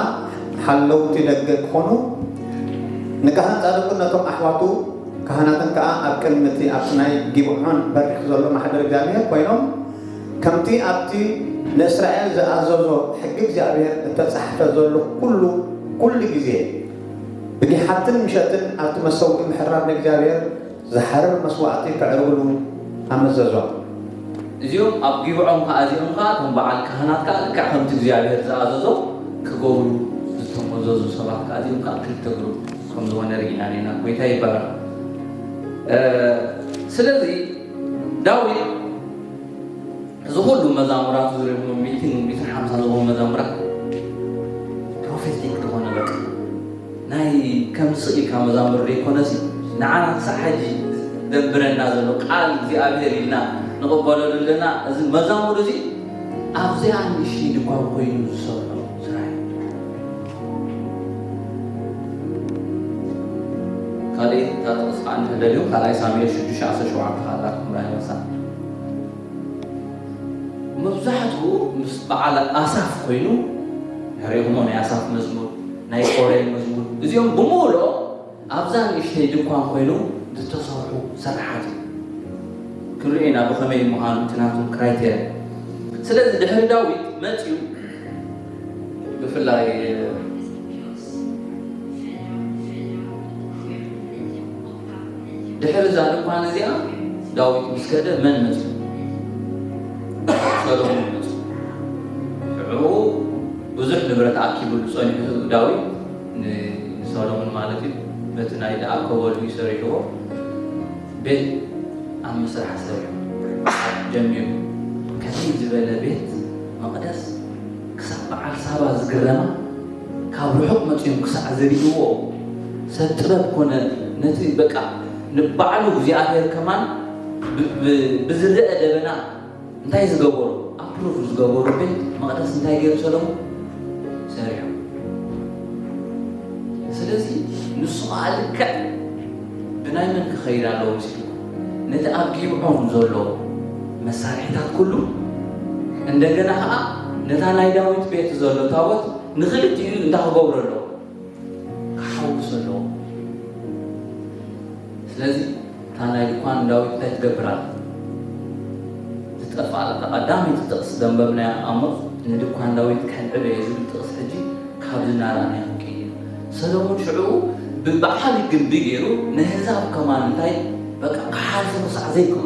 ሓለውቲ ደገ ክኾኑ ንካህን ጻድቁን ነቶም ኣሕዋቱ ካህናትን ከኣ ኣብ ቅድሚ እቲ ኣብቲ ናይ ጊብዖን በሪኽ ዘሎ ማሕደር እግዚኣብሔር ኮይኖም ከምቲ ኣብቲ ንእስራኤል ዝኣዘዞ ሕጊ እግዚኣብሔር እተጻሕፈ ዘሎ ኩሉ ኩሉ ግዜ ብጊሓትን ምሸትን ኣብቲ መሰውኢ ምሕራር ንእግዚኣብሔር ዝሓርር መስዋእቲ ከዕርግሉ ኣመዘዞም። እዚኦም ኣብ ጊብዖን ከኣ እዚኦም ከኣ እቶም በዓል ካህናት ከኣ ልክዕ ከምቲ እግዚኣብሔር ዝኣዘዞ ክገብሩ ዝተመዘዙ ሰባት ከኣ እዚኦም ከኣ ክልተ ግሩፕ ከም ዝኾነ ርኢና ኔና። ጎይታ ይባረክ። ስለዚ ዳዊት እዚ ኩሉ መዛሙራቱ ዝሪእኹም ሚእትን ሚእትን ሓምሳን ዝኾኑ መዛሙራት ናይ ከም ስቕ ኢልካ መዛሙር ዘይኮነሲ፣ ንዓና ክሳዕ ሕጂ ደንብረና ዘሎ ቃል እግዚኣብሔር ኢልና ንቕበለሉ ኣለና። እዚ መዛሙር እዚ ኣብዚኣ ንእሽተይ ድኳን ኮይኑ ዝሰርሖ ስራሕ እዩ። ካልኣይ እታ ጥቕስ ከዓ እንተደልዩ፣ ካልኣይ ሳሙኤል ሽዱሽተ ዓሰርተ ሸውዓተ ካልኣት ምራይ መሳ። መብዛሕትኡ ምስ በዓል ኣሳፍ ኮይኑ፣ ንሪእኹሞ ናይ ኣሳፍ መዝሙር፣ ናይ ቆሬ መዝሙር፣ እዚኦም ብምሉኦም ኣብዛ ንእሽተይ ድኳን ኮይኑ ዝተሰርሑ ስራሓት እዩ። ክንሪኦ ኢና ብኸመይ ምዃኑ እቲ ናቱ ክራይቴርያ። ስለዚ ድሕሪ ዳዊት መጺኡ ብፍላይ ድሕሪ እዛ ድኳን እዚኣ ዳዊት ምስ ከደ መን መጺኡ? ሰሎሞን መጺኡ። ሽዑ ብዙሕ ንብረት ኣኪቡሉ ጸኒሑ ዳዊት ን-፣ ንሰሎሞን ማለት እዩ። በቲ ናይ ዝኣከበሉ እዩ ሰሪሕዎ። ቤት ኣብ ምስራሕ ሰሪሑ ጀሚሩ። ከመይ ዝበለ ቤት መቕደስ ክሳብ በዓል ሳባ ዝግረማ፣ ካብ ርሑቕ መጺኦም ክሳዕ ዝርእይዎ፣ ሰብ ጥበብ ኮነ። ነቲ በቃ ንባዕሉ እግዚኣብሔር ከማን ብ-፣ ብ-፣ ብዝረአ ደበና እንታይ ዝገበሩ? ኣፕሩቭ ዝገበሩ ቤት መቕደስ እንታይ ገይሩ ሰሎሞን? ሰሪሑ። ስለዚ ንሱ ኸዓ ልክዕ ብናይ መን ክኸይድ ኣለዎ መሲልኩም? ነቲ ኣብ ጊብዖን ዘሎ መሳርሒታት ኩሉ፣ እንደገና ኸዓ ነታ ናይ ዳዊት ቤት ዘሎ ታቦት ንኽልቲኡ እንታይ ክገብሮ ኣለዎ? ክሓውስ ኣለዎ። ስለዚ እታ ናይ ድኳን ዳዊት እንታይ ትገብር ኣላ? ትጠፍእ ኣላ። እታ ቀዳመይቲ ጥቕሲ ዘንበብናያ ኣሞጽ ንድኳን ዳዊት ከልዕሎ እየ ዝብል ጥቕሲ ሕጂ ካብዚ እናረኣናዮ ክንቅይር። ሰሎሞን ሽዑ ብበዓል ግንቢ ገይሩ ንህዛብ ከማን እንታይ በቃ ክሓልፉ ክሳዕ ዘይክእሉ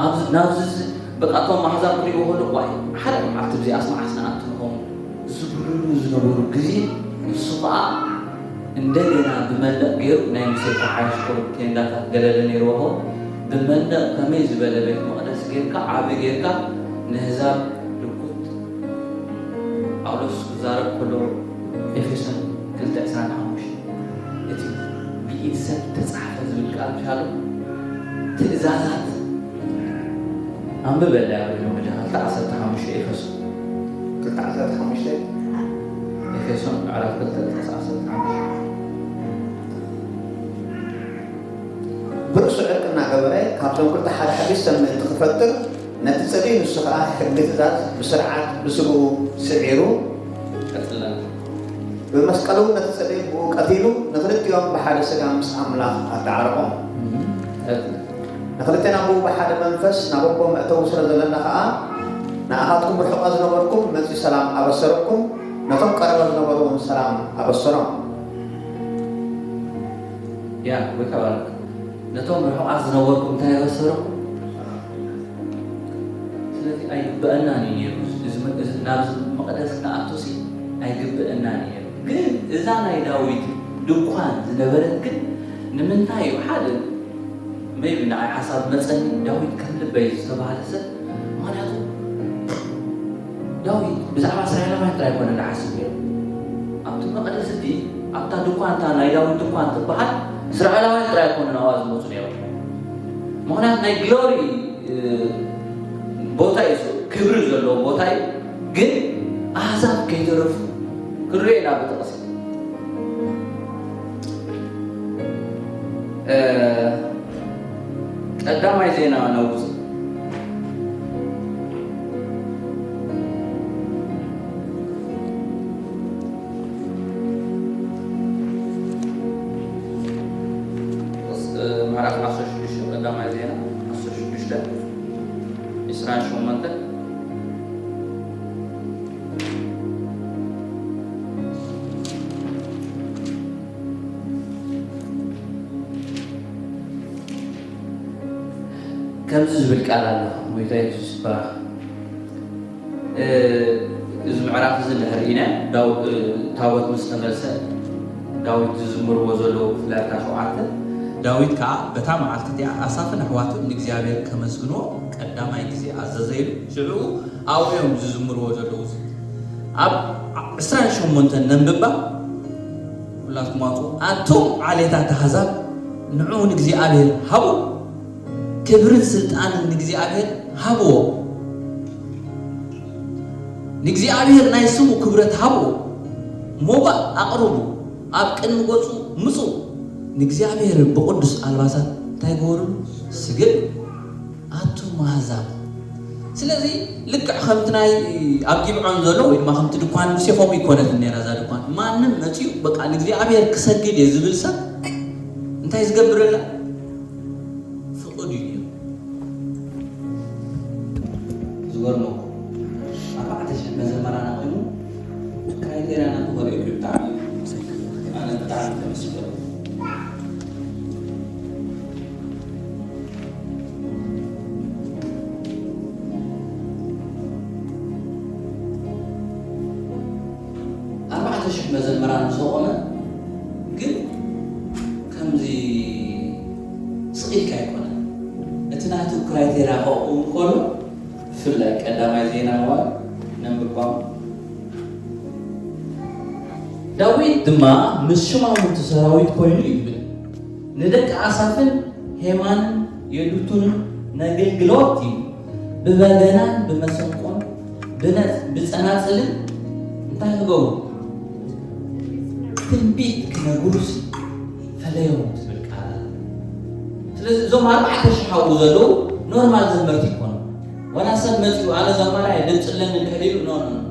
ኣብዚ ናብዚ ዝ-፣ በቃ እቶም ኣህዛብ ክርእይዎ ከለዉ ዋይ ሓደ መዓልቲ እዚኣስ መዓስ ንኣቱ ንኸውን ዝብሉሉ ዝነበሩ ግዜ ንሱ ኸዓ እንደገና ብመንደቕ ገይሩ ናይ ሙሴ ተሓይሽኮ ቴንዳታት ገለለ ነይርዎ። ብመንደቕ ከመይ ዝበለ ቤት መቕደስ ጌርካ ዓቢ ጌርካ ንህዛብ ልኩት ጳውሎስ ክዛረብ ከሎ ኤፌሶን ክልተ ዕስራን ሓሙሽተን እቲ ብኢድ ሰብ ተጻሕፈ ዝብል ቃል ምሻሉ ትእዛዛት ኣንብበላ ይብሉ። መጀመርታ ዓሰርተ ሓሙሽተ ኤፌሶን። ክልተ ዓሰርተ ሓሙሽተ። ኤፌሶን ምዕራፍ ክልተ ጥቕሲ ዓሰርተ ሓሙሽተ። ብርእሱ ዕርቂ እናገበረ ካብቶም ክልተ ሓደ ሓዲሽ ሰብ ምእንቲ ክፈጥር ነቲ ጽልኢ ንሱ ኸኣ ሕጊ ትእዛዝ ብስርዓት ብስግኡ ስዒሩ ቀጽለና። ብመስቀል እውን ነቲ ጽልኢ ብኡ ቀቲሉ ንኽልቲኦም ብሓደ ስጋ ምስ ኣምላኽ ኣተዓረቖም። ቀጽል። ንኽልቴና ብኡ ብሓደ መንፈስ ናብ ኣቦ መእተዊ ስለ ዘለና ኸኣ ንኣኻትኩም ርሑቓት ዝነበርኩም መጺኡ ሰላም ኣበሰረኩም፣ ነቶም ቀረባ ዝነበሩ እውን ሰላም ኣበሰሮም። ያ፣ ወይ ከባረክ። ነቶም ርሑቓት ዝነበርኩም እንታይ ኣበሰረኩም? ስለዚ ኣይግበአናን እዩ ነይሩ። እዚ መ-፣ እዚ ናብዚ መቕደስ ክነኣቱሲ ኣይግበአናን እዩ ነይሩ። ግን እዛ ናይ ዳዊት ድኳን ዝነበረት ግን ንምንታይ እዩ? ሓደ ሜይቢ ንዓይ ሓሳብ መጸኒ፣ ዳዊት ከም ልበይ ዝተባህለ ሰብ፣ ምኽንያቱ ዳዊት ብዛዕባ እስራኤላውያን ጥራይ ኣይኮነን ዝሓስብ ነይሩ። ኣብቲ መቕደስ እቲ፣ ኣብታ ድኳን፣ እታ ናይ ዳዊት ድኳን ትበሃል፣ እስራኤላውያን ጥራይ ኣይኮኑን ኣብኣ ዝመጹ ነይሮም። ምኽንያቱ ናይ ግሎሪ፣ እ፣ ቦታ እዩ፣ ክብሪ ዘለዎ ቦታ እዩ። ግን ኣህዛብ ከይተረፉ ክንሪኦ ኢና ብጥቕሲ። እ፣ ቀዳማይ ዜና ነውጽእ። ምዕራፍ ዓሰርተ ሽዱሽተ፣ ቀዳማይ ዜና ዓሰርተ ሽዱሽተ፣ ዕስራን ሸሞንተን። ከምዚ ዝብል ቃል ኣሎ፣ ጎይታ የሱስ ይባረኽ። እ፣ እዚ ምዕራፍ እዚ እንድሕር ርኢና፣ ዳው-፣ እ፣ ታቦት ምስ ተመልሰ፣ ዳዊት ዝዝምርዎ ዘለዉ፣ ብፍላይ እታ ሸውዓተ፣ ዳዊት ከኣ በታ መዓልቲ እቲኣ ኣሳፍን ኣሕዋቱን ንእግዚኣብሔር ከመስግንዎ ቀዳማይ ግዜ ኣዘዘ ኢሉ፣ ሽዑ ኣብኡ እዮም ዝዝምርዎ ዘለዉ። እዚ ኣብ ዕስራን ሸሞንተን ነንብባ። ኩላትኩም ኣውፅኡ። ኣቱም ዓሌታት ኣሕዛብ ንዑ ንእግዚኣብሔር ሃቡ፣ ክብርን ስልጣንን ንእግዚኣብሔር ሃብዎ። ንእግዚኣብሔር ናይ ስሙ ክብረት ሃብዎ። ሞባእ ኣቕርቡ፣ ኣብ ቅድሚ ገጹ ምጹ። ንእግዚኣብሔር ብቕዱስ ኣልባሳት እንታይ ግበሩ? ስግድ። ኣቱም ኣህዛብ። ስለዚ ልክዕ ከምቲ ናይ ኣብ ጊብዖን ዘሎ ወይ ድማ ከምቲ ድኳን ሙሴ ከምኡ ይኮነትን ነራ እዛ ድኳን። ማንም መጺኡ በቃ ንእግዚኣብሔር ክሰግድ እየ ዝብል ሰብ እንታይ ዝገብረላ? ፍቕድ እዩ ነይሩ። ዝገርመኩም ኣርባዕተ ሽሕ መዘመራን ኣቑሙ ክራይቴርያ ናቱ ከርእየኩም ብጣዕሚ ኣነ ብጣዕሚ ተመስገን። ኣርባዕተ ሽሕ መዘምራን ምስ ኣቖመ ግን ከምዚ ስቕ ኢልካ ኣይኮነን። እቲ ናቱ ክራይቴርያ ከቕውም ከሎ ብፍላይ ቀዳማይ ዜና መዋዕል ነንብባ። ዳዊት ድማ ምስ ሹማምንቲ ሰራዊት ኮይኑ ይብል። ንደቂ ኣሳፍን ሄማንን የዱቱንን ነገልግሎት እዩ። ብበገናን ብመሰንቆን ብነጽ-፣ ብጸናጽልን እንታይ ክገብሩ? ትንቢት ክነግሩሲ ፈለዮም ትብል ቃል ኣላ። ስለዚ እዞም ኣርባዕተ ሽሕ ኣብኡ ዘለዉ ኖርማል ዘመርቲ ይኮኑ። ዋላ ሰብ መጺኡ ኣነ ዘማሪ እየ ድምጺ ኣለኒ እንድሕር ኢሉ፣ ኖ፣ ኖ፣ ኖ።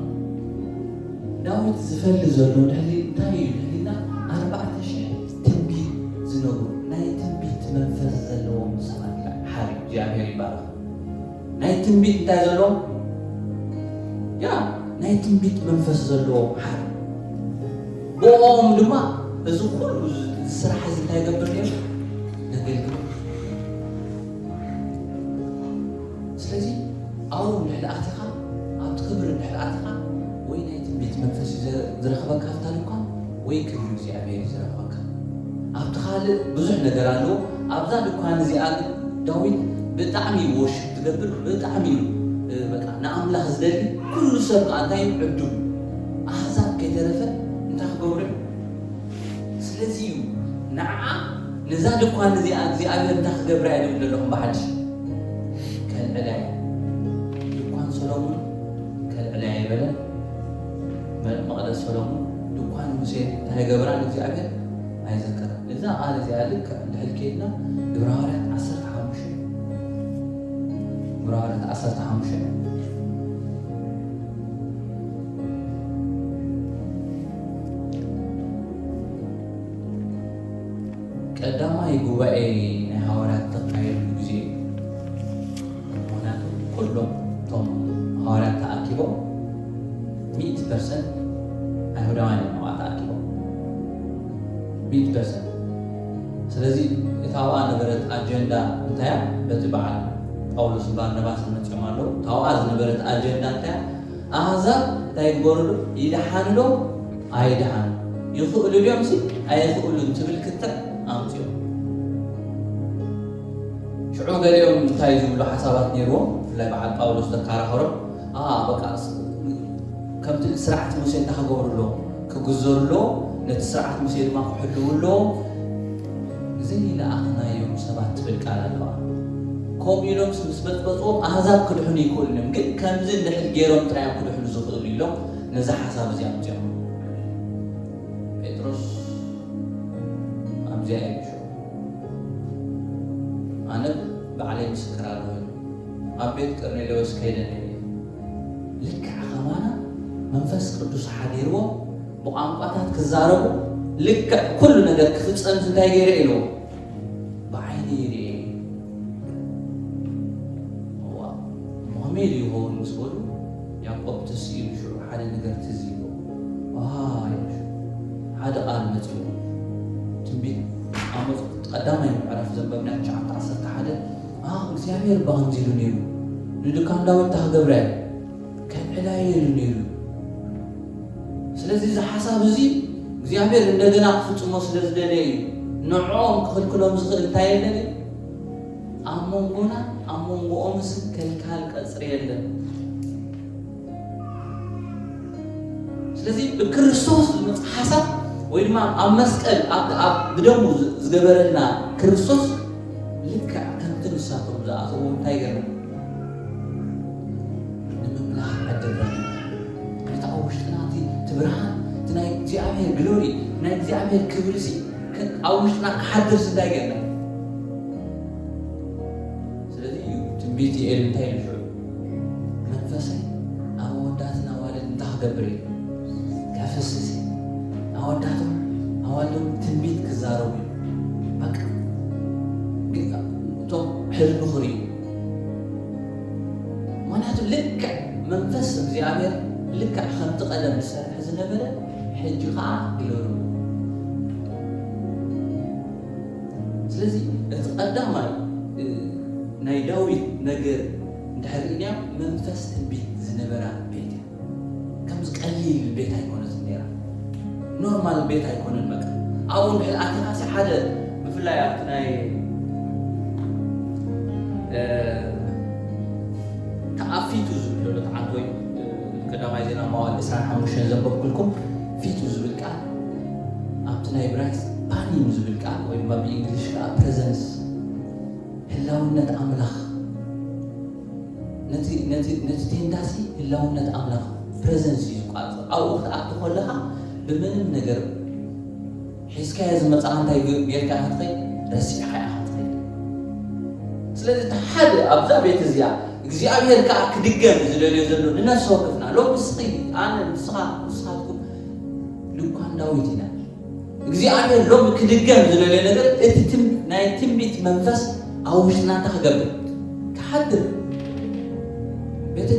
ዳዊት ዝፈሊ ዘሎ እንድሕር እንታይ እዩ እንድሕር ኢልና፣ ኣርባዕተ ሽሕ ትንቢት ዝነግሩ ናይ ትንቢት መንፈስ ዘለዎም ሰባት ሓደ እግዚኣብሔር ይባረኽ። ናይ ትንቢት እንታይ ዘለዎም? ያ፣ ናይ ትንቢት መንፈስ ዘለዎም ሓደ። ብኦም ድማ እዚ ኩሉ እዚ ስራሕ እዚ እንታይ ይገብር ነይሩ? ነገልግሎ። ስለዚ ኣብኡ እንድሕር ኣቲኻ፣ ኣብቲ ክብሪ እንድሕር ኣቲኻ፣ ወይ ናይ ትንቢት መንፈስ እዩ ዘ-፣ ዝረኽበካ ኣብታ ድኳን፣ ወይ ክብሪ እግዚኣብሔር እዩ ዝረኽበካ። ኣብቲ ካልእ ብዙሕ ነገር ኣለዎ። ኣብዛ ድኳን እዚኣ ግን ዳዊት ብጣዕሚ እዩ ወርሺፕ ዝገብር፣ ብጣዕሚ እዩ፣ እ፣ በቃ ንኣምላኽ ዝደሊ። ኩሉ ሰብ ከዓ እንታይ እዩ? ዕዱም። ኣህዛብ ከይተረፈ እንታይ ክገብሩ እዮም? ስለዚ እዩ ንዓ ነዛ ድኳን እዚኣ እግዚኣብሔር እንታይ ክገብራ እየ ዝብል ዘለኹም ብሓድሽ? ከልዕላ እየ። ድኳን ሰሎሞን ከልዕላ እየ በለ። መ-፣ መቕደስ ሰሎሞን ድኳን ሙሴ እንታይ ገብራ ንእግዚኣብሔር ኣይዘከረን። እዛ ቃል እዚኣ ልክዕ እንድሕር ከይድና ግብረ ሃዋርያት ዓሰርተ ሓሙሽተ፣ ግብረ ሃዋርያት ዓሰርተ ሓሙሽተ ቀዳማይ ጉባኤ ናይ ሃዋርያት ተካየደሉ ግዜ እዩ። ምኽንያቱ ኩሎም እቶም ሃዋርያት ተኣኪቦም ሚእቲ ፐርሰንት ኣይሁዳውያን እዮም ኣብኣ ተኣኪቦም። ሚእቲ ፐርሰንት። ስለዚ እታ ኣብኣ ነበረት ኣጀንዳ እንታይ እያ? በቲ በዓል ጳውሎስን ባርናባስን መጺኦም ኣለዉ። እታ ኣብኣ ዝነበረት ኣጀንዳ እንታይ እያ? ኣህዛብ እንታይ ይግበሩ ዶ? ይድሓኑ ዶ? ኣይድሓኑ። ይኽእሉ ድዮም ሲ ኣይኽእሉን ትብል ክትዕ ኣምጺኦም። ሽዑ ገሊኦም እንታይ ዝብሉ ሓሳባት ነይርዎም? ብፍላይ በዓል ጳውሎስ ዘከራኸሮም፣ "ኣ፣ በቃ ስ-፣ ከምቲ ስርዓት ሙሴ እንታይ ክገብሩ ኣለዎም? ክግዘሩ ኣለዎም፣ ነቲ ስርዓት ሙሴ ድማ ክሕልዉ ኣለዎም። ዘይለኣኽናዮም ሰባት" ትብል ቃል ኣለዋ። ከምኡ ኢሎም ምስ በጽበጽዎም ኣህዛብ ክድሕኑ ይክእሉ እዮም፣ ግን ከምዚ እንድሕር ገይሮም ጥራይ እዮም ክድሕኑ ዝኽእሉ ኢሎም ነዚ ሓሳብ እዚ ኣምጺኦም። ጴጥሮስ ኣብዚኣ እዩ ሽዑ፣ "ኣነ ባዕለይ ምስክር ኣለኹ፣ ኣብ ቤት ቀርኔሌዎስ ከይደ ነይረ እየ። ልክዕ ከማና መንፈስ ቅዱስ ሓዲርዎ ብቋንቋታት ክዛረቡ፣ ልክዕ ኩሉ ነገር ክፍጸም እንታይ ገይረ?" ኢልዎ፣ "ብዓይነይ ርእየ እየ።" እዋ፣ እሞ ከመይ ኢሉ ይኸውን ምስ በሉ፣ ያዕቆብ ትስ ኢሉ ሽዑ ሓደ ነገር ትዝ ኢሉ። ኣሃ፣ ኢሉ ሽዑ ሓደ ቃል መጺኡ። ትንቢት ኣሞጽ ቀዳማይ ምዕራፍ ዘንበብና ትሽዓተ ዓሰርተ ሓደ፣ "ኣ፣ እግዚኣብሔር ብኸምዚ ኢሉ ነይሩ፣ ንድካም ዳዊት እንታይ ክገብራ እየ?" ከልዕላ እየ ኢሉ ነይሩ። ስለዚ እዚ ሓሳብ እዚ እግዚኣብሔር እንደገና ክፍጽሞ ስለ ዝደለየ እዩ። ንዕኦም ክኽልክሎም ዝኽእል እንታይ የለን እዩ? ኣብ መንጎና ኣብ መንጎኦምስ ከልካል ቀጽሪ የለን። ስለዚ ብክርስቶስ ዝመጽእ ሓሳብ ወይ ድማ ኣብ መስቀል ኣብ ኣብ ብደሙ ዝ- ዝገበረልና ክርስቶስ ልክዕ ከምቲ ንሳቶም ዝኣተዎ እንታይ ገርና ንምምላኽ ዓደልና ነቲ ኣብ ውሽጥና እቲ እቲ ብርሃን እቲ ናይ እግዚኣብሔር ግሎሪ ናይ እግዚኣብሔር ክብሪ ሲ ከ- ኣብ ውሽጥና ክሓድር እንታይ ገርና ስለዚ እዩ ትንቢት ይኤል እንታይ ኢሉ ሽዑ መንፈሰይ ኣብ ኣወዳትን ኣዋልድ እንታይ ክገብር እዩ ከፍስስ እዩ ኣወዳቶም ኣዋልዶም ትንቢት ክዛረቡ እዩ በቃ ግን እቶም ሕልሚ ክርእዩ ምክንያቱ ልክዕ መንፈስ እግዚኣብሔር ልክዕ ከምቲ ቀደም ዝሰርሕ ዝነበረ ሕጂ ከዓ ግለሩ ስለዚ እቲ ቀዳማይ እ፣ ናይ ዳዊት ነገር እንድሕር ርኢናዮ መንፈስ ትንቢት ዝነበራ ቤት እያ ከምዚ ቀሊል ቤት ኣይኮነትን ነራ ኖርማል ቤት ኣይኮነን በቃ ኣብኡ እንድሕር ኣቲኻሲ ሓደ ብፍላይ ኣብቲ ናይ እ፣ ተኣፊቱ ዝብል ዘሎ ተዓንት ወይ እ፣ ቀዳማይ ዜና መዋል ዕስራን ሓሙሽተን ዘንበብኩልኩም ፊቱ ዝብል ቃል ኣብቲ ናይ ብራይስ ፓኒም ዝብል ቃል ወይ ድማ ብእንግሊሽ ከዓ ፕሬዘንስ ህላውነት ኣምላኽ ነቲ ነቲ ነቲ ቴንዳሲ ህላውነት ኣምላኽ ፕሬዘንስ እዩ ዝቋጽር ኣብኡ ክትኣቱ ከለኻ ብምንም ነገር ሒዝካዮ ዝመጻኻ እንታይ ጌርካ ኢኻ ትኸይድ ረሲዕካ ኢኻ ትኸይድ ስለዚ እቲ ሓደ ኣብዛ ቤት እዚኣ እግዚኣብሔር ከዓ ክድገም ዝደልዮ ዘሎ ንነፍሲ ወከፍና ሎም ንስኺ ኣነ ንስኻ ንስኻትኩም ልኳን ዳዊት ኢና እግዚኣብሔር ሎም ክድገም ዝደልዮ ነገር እቲ ናይ ትንቢት መንፈስ ኣብ ውሽጥና እንታይ ክገብር ክሓድር ቤተ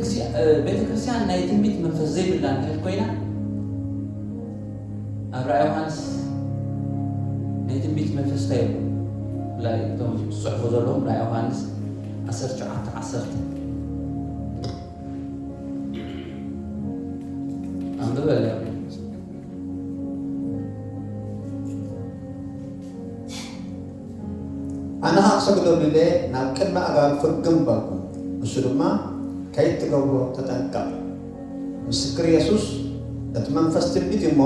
ክርስቲያን ናይ ትንቢት መንፈስ ዘይብላ እንድሕር ኮይና ኣብ ራእይ ዮሃንስ ናይ ትንቢት መንፈስ እንታይ ይብሉ ብላይ እቶም ዝፅሕፉ ዘለዎም ራእይ ዮሃንስ ዓሰርተ ትሽዓተ ዓሰርተ ኣንብበለያ ኣነ ኸዓ ክሰግደሉ ኢለ ናብ ቅድሚ ኣእጋሩ ፍግም በልኩ። ንሱ ድማ፣ ከይትገብሮ ተጠንቀቕ። ምስክር የሱስ፣ እቲ መንፈስ ትንቢት እዩ እሞ፣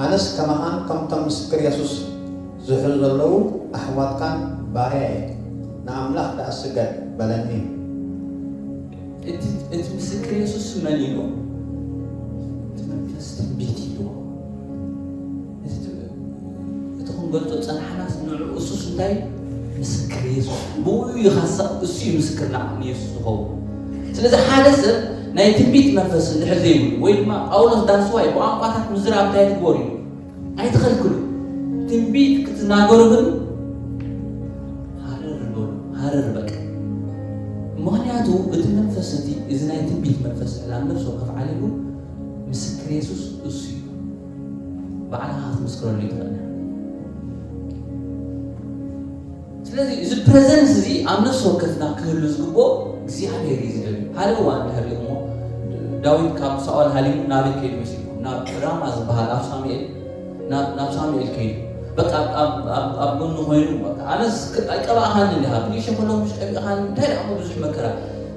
ኣነስ ከማኻን ከምቶም ምስክር የሱስ ዝሕዙ ዘለዉ ኣሕዋትካን ባርያ እየ። ንኣምላኽ ደኣ ስገድ፣ በለኒ። እቲ ምስክር የሱስ መን ኢሉ? እቲ መንፈስ ትንቢት ኢልዎ። እቲ ክንገልጾ ጸናሕናስ ንዑ እሱስ እንታይ ምስክር የሱስ ብኡ እዩ ካሳ እሱ እዩ ምስክር ንየሱስ ዝኸውን ስለዚ ሓደ ሰብ ናይ ትንቢት መንፈስ እንድሕር ዘይብሉ ወይ ድማ ጳውሎስ ዳስዋይ ብቋንቋታት ምዝራብ እንታይ ትግበሩ እዩ ኣይትኸልክሉ ትንቢት ክትናገሩ ግን ሃረር በሉ ሃረር በቃ ምክንያቱ እቲ መንፈስ እቲ እዚ ናይ ትንቢት መንፈስ ዕላም ነፍሲ ወከፍ ዓሊሙ ምስክር የሱስ እሱ እዩ ባዕልኻ ክትምስክረሉ ይትኽእል ስለዚ እዚ ፕሬዘንስ እዚ ኣብ ነፍሲ ወከፍና ክህሉ ዝግብኦ እግዚኣብሔር እዩ ዝደልዩ ሓደ እዋን እንድሕር እሞ ዳዊት ካብ ሳኦል ሃሊሙ ናበይ ከይዱ መሲልኩም ናብ ራማ ዝበሃል ኣብ ሳሙኤል ናብ ሳሙኤል ከይዱ በቃ ኣብ ጎኑ ኮይኑ ኣነስ ኣይቀባእኻን እንዲሃ ብንእሸ ከሎ ምሽ ቀቢእኻን እንታይ ደኣ ብዙሕ መከራ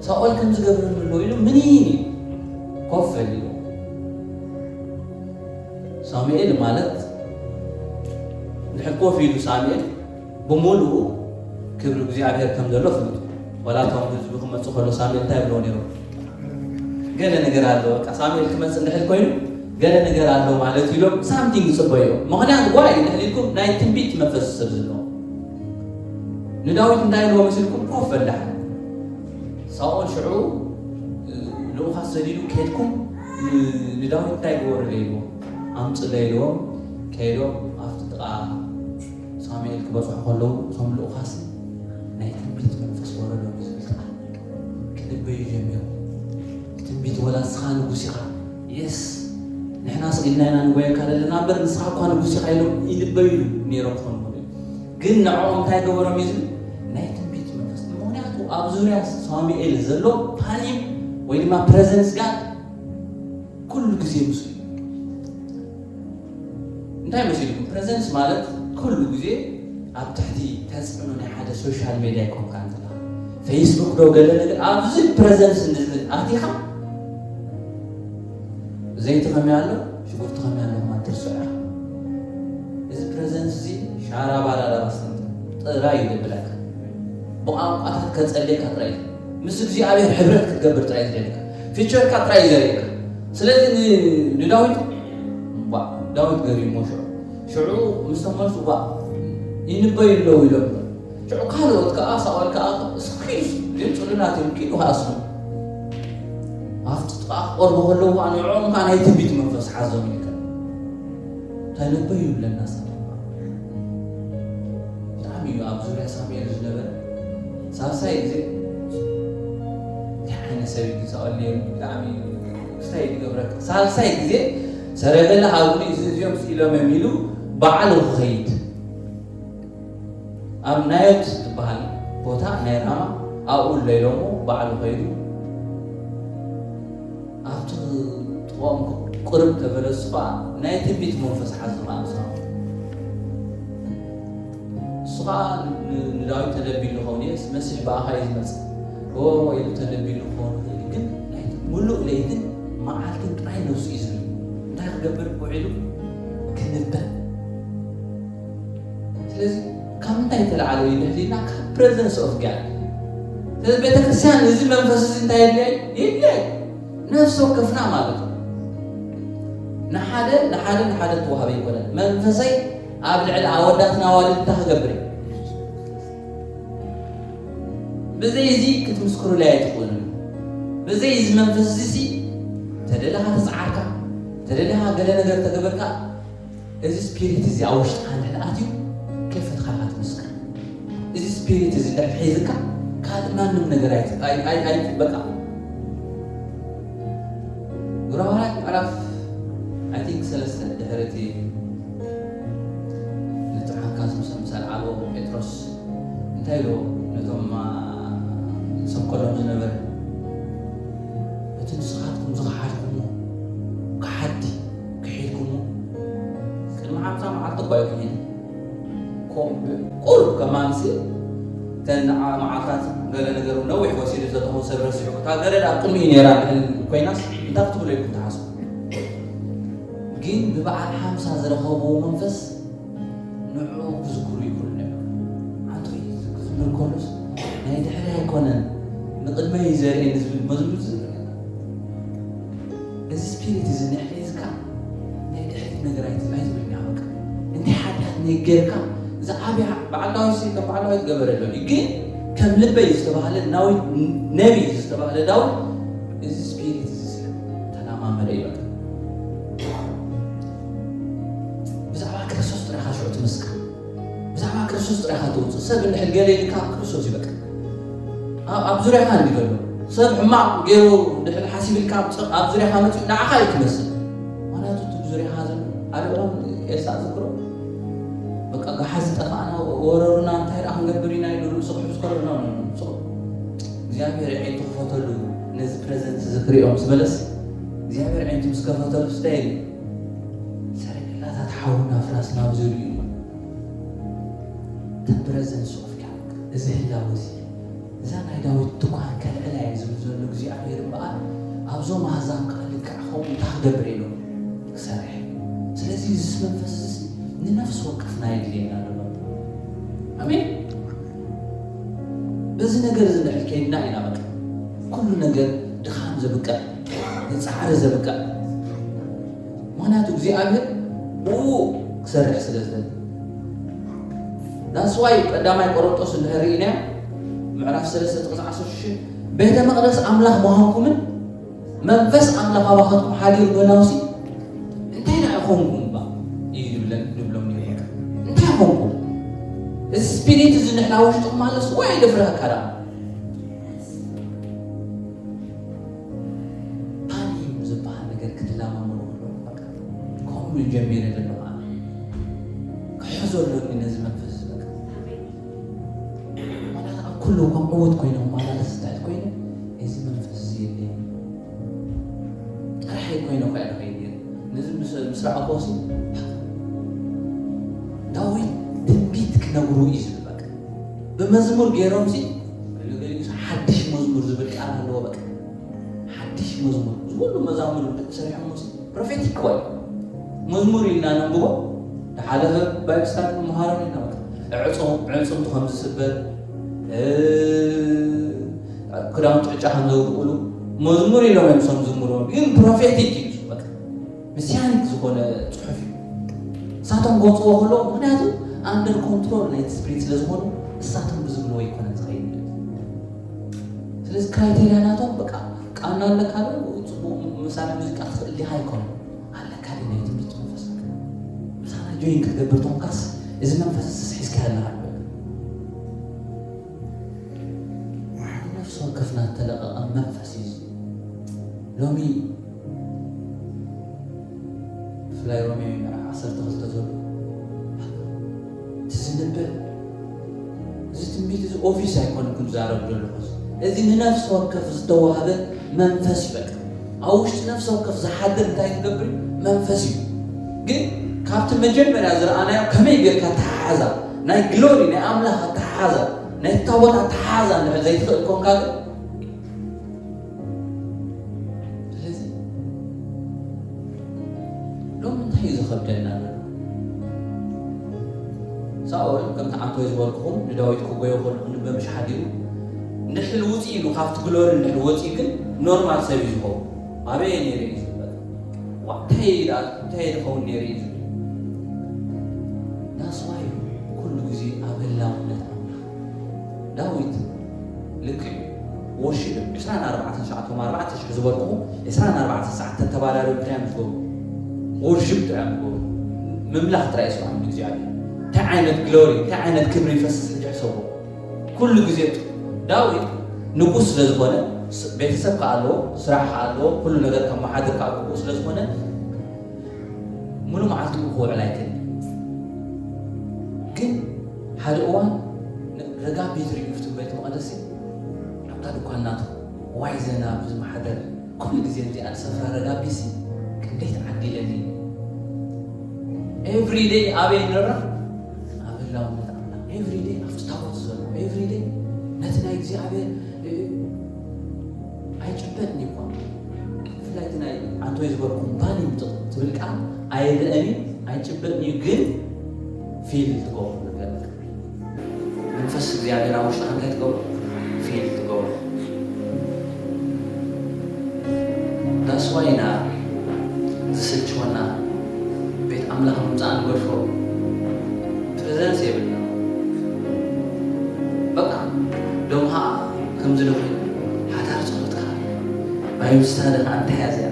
ሳኦል ከም ዝገብረኒ ኣሎ ኢሉ ምኒን ኮፍ ፈሊሉ ሳሙኤል ማለት ድሕር ኮፍ ኢሉ ሳሙኤል ብምሉኡ ክብሪ እግዚኣብሔር ከም ዘሎ ፍሉጥ ዋላ እቶም ህዝቢ ክመፅእ ከሎ ሳሙኤል እንታይ ብሎ ነይሩ ገለ ነገር ኣሎ በቃ ሳሙኤል ክመፅእ እንድሕር ኮይኑ ገለ ነገር ኣሎ ማለት ኢሎም ሳምቲንግ ይፅበዮ ምክንያቱ ዋይ እንድሕር ኢልኩም ናይ ትንቢት መንፈስ ሰብ ዘለዎ ንዳዊት እንታይ ኢልዎ መሲልኩም ኮፍ በላሕ ሳኦል ሽዑ ልኡኻት ሰዲዱ ከድኩም ንዳዊት እንታይ ግበሩ ኢልዎ ኣምፅእ ኢልዎም ከይዶም ኣብቲ ጥቓ ሳሙኤል ክበፅሑ ከለዉ እቶም ልኡኻት ናይ ትንቢት መንፈስ ወረዶም እዩ ዝብል ቃል ክልበዩ ጀሚሮም ትንቢት ወላ ንስኻ ንጉስ ኢኻ የስ ንሕና ስኢልና ኢና ንጎየካ ዘለና እምበር ንስኻ እኳ ንጉስ ኢኻ ኢሎም ይልበዩ ነይሮም ክኾኑ ግን ንዕኦም እንታይ ገበሮም እዩ ዝብል ናይ ትንቢት መንፈስ ምክንያቱ ኣብ ዙርያ ሳሙኤል ዘሎ ፓኒም ወይ ድማ ፕሬዘንስ ጋድ ኩሉ ግዜ ምስ እንታይ መሲልኩም ፕሬዘንስ ማለት ኩሉ ግዜ ኣብ ትሕቲ ተፅዕኖ ናይ ሓደ ሶሻል ሜድያ ይኮንካ እንተላ ፌስቡክ ዶ ገለ ነገር ኣብዚ ፕሬዘንስ እንድዝብል ኣቲኻ ዘይቲ ከመይ ኣሎ ሽጉርቲ ከመይ ኣሎ ማለት ትርስዑ ሻራባራራባስ ጥራይ እዩ ዘብለካ። ብቋንቋታት ከጸልየካ ጥራይ እዩ። ምስ እግዚኣብሔር ሕብረት ክትገብር ጥራይ እዩ ዘደልየካ። ፊቸርካ ጥራይ እዩ ዘርእየካ። ስለዚ ን- ንዳዊት ዋ ዳዊት ገሪሞ ሽዑ ሽዑ ምስ ተመልሱ ዋ ይንበዩ ኣለዉ ኢሎም። ሽዑ ካልኦት ከኣ ሳኦል ከኣ እስኪ ግን ጽሉላት እዮም ኪዱ ከኣ ስሙ ኣብቲ ጥቓ ክቐርቡ ከለዉ ከኣ ንዕኦም ከኣ ናይ ትንቢት መንፈስ ሓዞም ኢልካ ተነበዩ ይብለና ሳኦል። ብጣዕሚ እዩ ኣብ ዙርያ ሳሙኤል ዝነበረ። ሳልሳይ ግዜ እንታይ ዓይነት ሰብ እዩ ሳኦል ነይሩ? ብጣዕሚ እዩ ስታይ ዝገብረካ። ሳልሳይ ግዜ ሰረገላ ሃቡኒ እዚ እዚኦም ስኢሎም እዮም ኢሉ ባዕሉ ክኸይድ ኣብ ናዮት ዝበሃል ቦታ ናይ ራማ ኣብኡ ኣሎ ኢሎሞ ባዕሉ ከይዱ ኣብቲ ጥቕኦም ቁርብ ተበለሱ ከዓ ናይ ትንቢት መንፈስ ሓዙ ማለት ነው። እሱ ከዓ ን- ንዳዊት ተደቢሉ ኸውን እየ መሲሕ ብኣኻ እዩ ዝመፅእ ዎ ኢሉ ተደቢሉ ክኸውን ይኽእል እዩ። ግን ናይ ሙሉእ ለይትን መዓልትን ጥራይ ነብሱ እዩ ዝብል እንታይ ክገብር ውዒሉ ክንበብ ስለዚ ካብ ምንታይ ተለዓለ እዩ ንሕሊና ካብ presence of God። ስለዚ ቤተክርስትያን እዚ መንፈስ እዚ እንታይ የድልያ የድልያ ነፍሲ ወከፍና ማለት እዩ። ንሓደ ንሓደ ንሓደ ተዋህበ ይኮነን መንፈሰይ ኣብ ልዕሊ ኣወዳትና ኣዋልድታ ክገብር እዩ። ብዘይ እዚ ክትምስክሩለይ ኣይትኽእሉን። ብዘይ እዚ መንፈስ እዚ ሲ ተደለኻ ተፃዓርካ ተደለኻ ገለ ነገር ተገበርካ እዚ ስፒሪት እዚ ኣብ ውሽጥኻ እንድሕር ኣትዩ ከይፈትኻ ኢኻ ትምስክር። እዚ ስፒሪት እዚ እንድሕር ሒዝካ ካልእ ማንም ነገር ኣይ- ኣይ- ኣይ- ኣይ- በቃ ጉራማይሌ ምዕራፍ I think ሰለስተ ድሕሪ እቲ ንጥዑም ካዝምሶም ምስ ኣልዓልዎ ጴጥሮስ እንታይ ኢልዎ ነቶም ሰኮሎም ዝነበረ እቲ ንስኻትኩም ዝኸሓድኩሞ ከሓዲ ክሒድኩሞ ቅድሚ ሓምሳ መዓልቲ እኳ እዩ ክሒዱ ቁሩብ ከማንሲ እተን መዓልታት ገለ ነገር ነዊሕ ወሲዱ ዝተኾኑ ሰብ ረሲዑ እታ ገረድ ኣብ ቅድሚኡ ነይራ ኮይናስ እንታይ ክትብሎ ኢልኩም ትሓስቡ ግን ብበዓል ሓምሳ ዝረኸብዎ መንፈስ ንዕኡ ክዝክሩ ይኽእሉ ነይሮም። ኣንቶይ ክዝምር ከሎስ ናይ ድሕሪ ኣይኮነን ንቕድመይ እዩ ዘርእየኒ ዝብል መዝሙር ዝዝምር ነይሩ። እዚ ስፒሪት እዚ ንሕሊዝካ ናይ ድሕሪት ነገር ኣይትብል ኣይትብልን እያ በቃ እንታይ ሓጢኣት ናይ ጌርካ ዝዓብያ በዓል ዳዊት ሲ ከም በዓል ዳዊት ገበረ ኣሎ እዩ ግን ከም ልበይ ዝተባህለ ናዊት ነቢ ዝተባህለ ዳዊት እዚ ስፒሪት እዚ ስለ ተላማመደ እዩ በቃ ብዛዕባ ክርስቶስ ጥራይ ኢኻ ሽዑ ትምስክር ብዛዕባ ክርስቶስ ጥራይ ኢኻ ትውፅእ ሰብ እንድሕር ገለ ኢልካ ክርስቶስ ይበቃ ኣብ ዙርያኻ እንዲ ዘሎ ሰብ ሕማቕ ገይሩ እንድሕር ሓሲብልካ ኣብ ዙርያኻ መፅኡ ንዓኻ እዩ ትመስል ምክንያቱ እቲ ዙርያኻ ዘሎ ኣደኦም ኤልሳ ዝክሮ በቃ ጋሓ ዝጠፋእና ወረሩና እንታይ ደኣ ክንገብር ኢና ኢሉ ርእሱ ክሕዝ ከሎ ኖ ኖ ኖ እግዚኣብሔር ዓይንቱ ክፈተሉ ነዚ ፕረዘንት እዚ ክሪኦም ዝበለስ እግዚኣብሔር ዓይንቱ ምስ ከፈተሉ ስታይ ሰረገላታት ሓውና ፍራስ ናብ ዝርእዩ እቲ ፕረዘንስ ኦፍ ጋድ እዚ ህላወ እዚ እዛ ናይ ዳዊት ድኳን ከልዕላ እየ ዝብል ዘሎ እግዚኣብሔር እምበኣር ኣብዞም ኣህዛብ ከዓ ልክዕ ኸውን እንታይ ክገብር ኢሎም ክሰርሕ ስለዚ እዚ መንፈስ እዚ ንነፍሲ ወከፍና የድልየና ኣሎ ኣሜን በዚ ነገር እዚ ንድሕር ከይድና ኢና በቃ ኩሉ ነገር ድኻም ዘብቅዕ ንፃዕሪ ዘብቅዕ ምክንያቱ እግዚኣብሔር ብኡ ክሰርሕ ስለ ዝደሊ that's why ቀዳማይ ቆሮንጦስ እንድሕር ርኢናዮ ምዕራፍ ሰለስተ ጥቕሲ ዓሰርተ ሽዱሽተ ቤተ መቕደስ ኣምላኽ ምዃንኩምን መንፈስ ኣምላኽ ኣባኻትኩም ሓዲሩ ምህላውሲ እንታይ ደኣ ይኾንኩም እባ እዩ ዝብለን ዝብሎም ነይሩ እንታይ ይኾንኩም እዚ ስፒሪት እዚ ንሕና ውሽጥኹም ኣለስ ወይ ኣይደፍርሃካ ደኣ ፓኒም ዝበሃል ነገር ክትለማመዶ ከለኹ በቃ ከምኡ ጀሚረ ዘለኹ ኣነ ክሕዞ ኣለኒ ነዚ መንፈስ በቃ ማለት ኣብ ኩሉ እኳ ዕዉት ኮይነ ክመላለስ ዝትሕት ኮይነ እዚ መንፈስ እዚ የለኒ ጥራሕ ኮይነ እኳ እየ ከይድ ነዚ ምስ ረኣኮሲ ዳዊት ትንቢት ክነግሩ እዩ ዝብል በቃ ብመዝሙር ገይሮም ሲ ገለገሊኡ ሓድሽ መዝሙር ዝብል ቃል ኣለዎ በቃ ሓድሽ መዝሙር ዝኩሉ መዛሙር ሰሪሖም ሲ ፕሮፌቲክ ዋይ መዝሙር ኢልና ነንብቦ ሓደ ሰብ ባይብል ስታዲ መሃሮም ኢና። ዕጹም ዕጹምቲ ከም ዝስበር፣ እ፣ ክዳውንቲ ዕጫ ከም ዘውድቑሉ መዝሙር ኢሎም እዮም እሶም ዝዝምርዎም። ግን ፕሮፌቲክ እዩ። በቃ፣ መሲያኒክ ዝኾነ ጽሑፍ እዩ። ንሳቶም ክወጽዎ ከለዉ፣ ምኽንያቱ ኣንደር ኮንትሮል ናይቲ ስፕሪት ስለ ዝኾኑ፣ ንሳቶም ብዝብልዎ ኣይኮነን ዝኸይድ። ስለዚ ክራይቴርያ ናቶም፣ በቃ፣ ቃና ኣለካ ዶ? ጽቡቕ መሳርሒ ሙዚቃ ትኽእል ዲኻ? ኣይኮነን። ኣለካ ዶ ናይ ትምህርቲ መንፈስ? ምሳና ጆይን ክትገብር ተኾንካስ፣ እዚ መንፈስ እዚ ሒዝካዮ ኣለኻ። ነፍሲ ወከፍና እተለቐቐ መንፈስ እዩ። ሎሚ ብፍላይ ሮሜ ምዕራፍ ዓሰርተ ክልተ ዘሎ እቲ ዝንበብ፣ እዚ ትንቢት እዚ ኦፊስ ኣይኮንኩን ዝዛረብ ዘለኹ። እዚ ንነፍሲ ወከፍ ዝተዋህበ መንፈስ እዩ። በቃ፣ ኣብ ውሽጢ ነፍሲ ወከፍ ዝሓድር እንታይ ክገብር እዩ? መንፈስ እዩ። ግን ካብቲ መጀመርያ ዝረኣናዮ ከመይ ጌርካ ኣተሓሓዛ፣ ናይ ግሎሪ ናይ ኣምላኽ ኣተሓሓዛ፣ ናይ ታቦት ኣተሓሓዛ እንድሕር ዘይትኽእል ኮንካ ግን፣ ስለዚ ሎሚ እንታይ እዩ ዘኸብደና ዘሎ? ሳኦል፣ ከምቲ ዓንቶይ ዝበልኩኹም፣ ንዳዊት ክጎዮ ከሎ ክንበ ምሽ ሓዲሩ፣ ንድሕሪ ውፅእ ኢሉ፣ ካብቲ ግሎሪ ንድሕሪ ወፂኡ ግን ኖርማል ሰብ እዩ ዝኸውን። ኣበየ ነይረ እዩ ዝብል። ዋ፣ እንታይ እዩ ደኣ፣ እንታይ እዩ ዝኸውን ነይሩ እዩ ዝብል። ዳስዋይ ኩሉ ግዜ ኣብ ህላውነት ኣምላኽ። ዳዊት ልክዕ እዩ። ወርሺፕ ዕስራን ኣርባዕተን ሸዓቶም ኣርባዕተ ሽሕ ዝበልኩኹም፣ ዕስራን ኣርባዕተን ሰዓት ተተባላሉ ጥራይ እዮም ዝገብሩ። ወርሺፕ ጥራይ እዮም ዝገብሩ። ምምላኽ ጥራይ እዩ ስርሖም ንእግዚኣብሔር። እንታይ ዓይነት ግሎሪ፣ እንታይ ዓይነት ክብሪ ይፈስስ ሕጂ ሕሰቦ። ኩሉ ግዜ ዳዊት ንጉስ ስለ ዝኾነ፣ ስ-፣ ቤተሰብ ከኣ ኣለዎ፣ ስራሕ ከኣ ኣለዎ፣ ኩሉ ነገር ከመሓድር ከኣ ግቡእ ስለ ዝኾነ፣ ሙሉ መዓልቲ ክውዕል ኣይክእልን። ግን ሓደ እዋን ን-፣ ረጋቢት ርእዩ፣ ኣብቲ ቤተ መቕደስ ኣብታ ድኳን ናቱ ዋይ ዘና ብዝመሓደር፣ ኩሉ ግዜ እዚኣ ዝሰፍራ ረጋቢትሲ ክንደይ ትዓዲለኒ። ኤቭሪ ደይ ኣበይ ንረኣ? ኣብ ህላውነት ኣምላኽ። ኤቭሪ ደይ ኣብቲ ታቦት ዘሎ፣ ኤቭሪ ደይ ነቲ ናይ እግዚኣብሔር፣ እ፣ ኣይጭበጥን እዩ እኳ። ብፍላይ እቲ ናይ ኣንቶይ ዝበልኩም ባኒ ምጥቕ ትብል ቃል ኣይርአን እዩ፣ ኣይጭበጥን እዩ፣ ግን ፊል ትገብሩ ነገር። መንፈስ እግዚኣብሔር ኣብ ውሽጥኻ እንታይ ትገብሩ? ፊል ትገብሩ። ዳስዋይ ኢና ዝስልችወና፣ ቤት ኣምላኽ ምምፃእ ንገድፎ፣ ፕሬዘንስ የብልና። በቃ ዶም ኸዓ ከምዚ ዶ ኮይኑ ሓዳር ጸሎት ከዓ ባይብል ስታዲ ከዓ እንታይ እያ እዚኣ?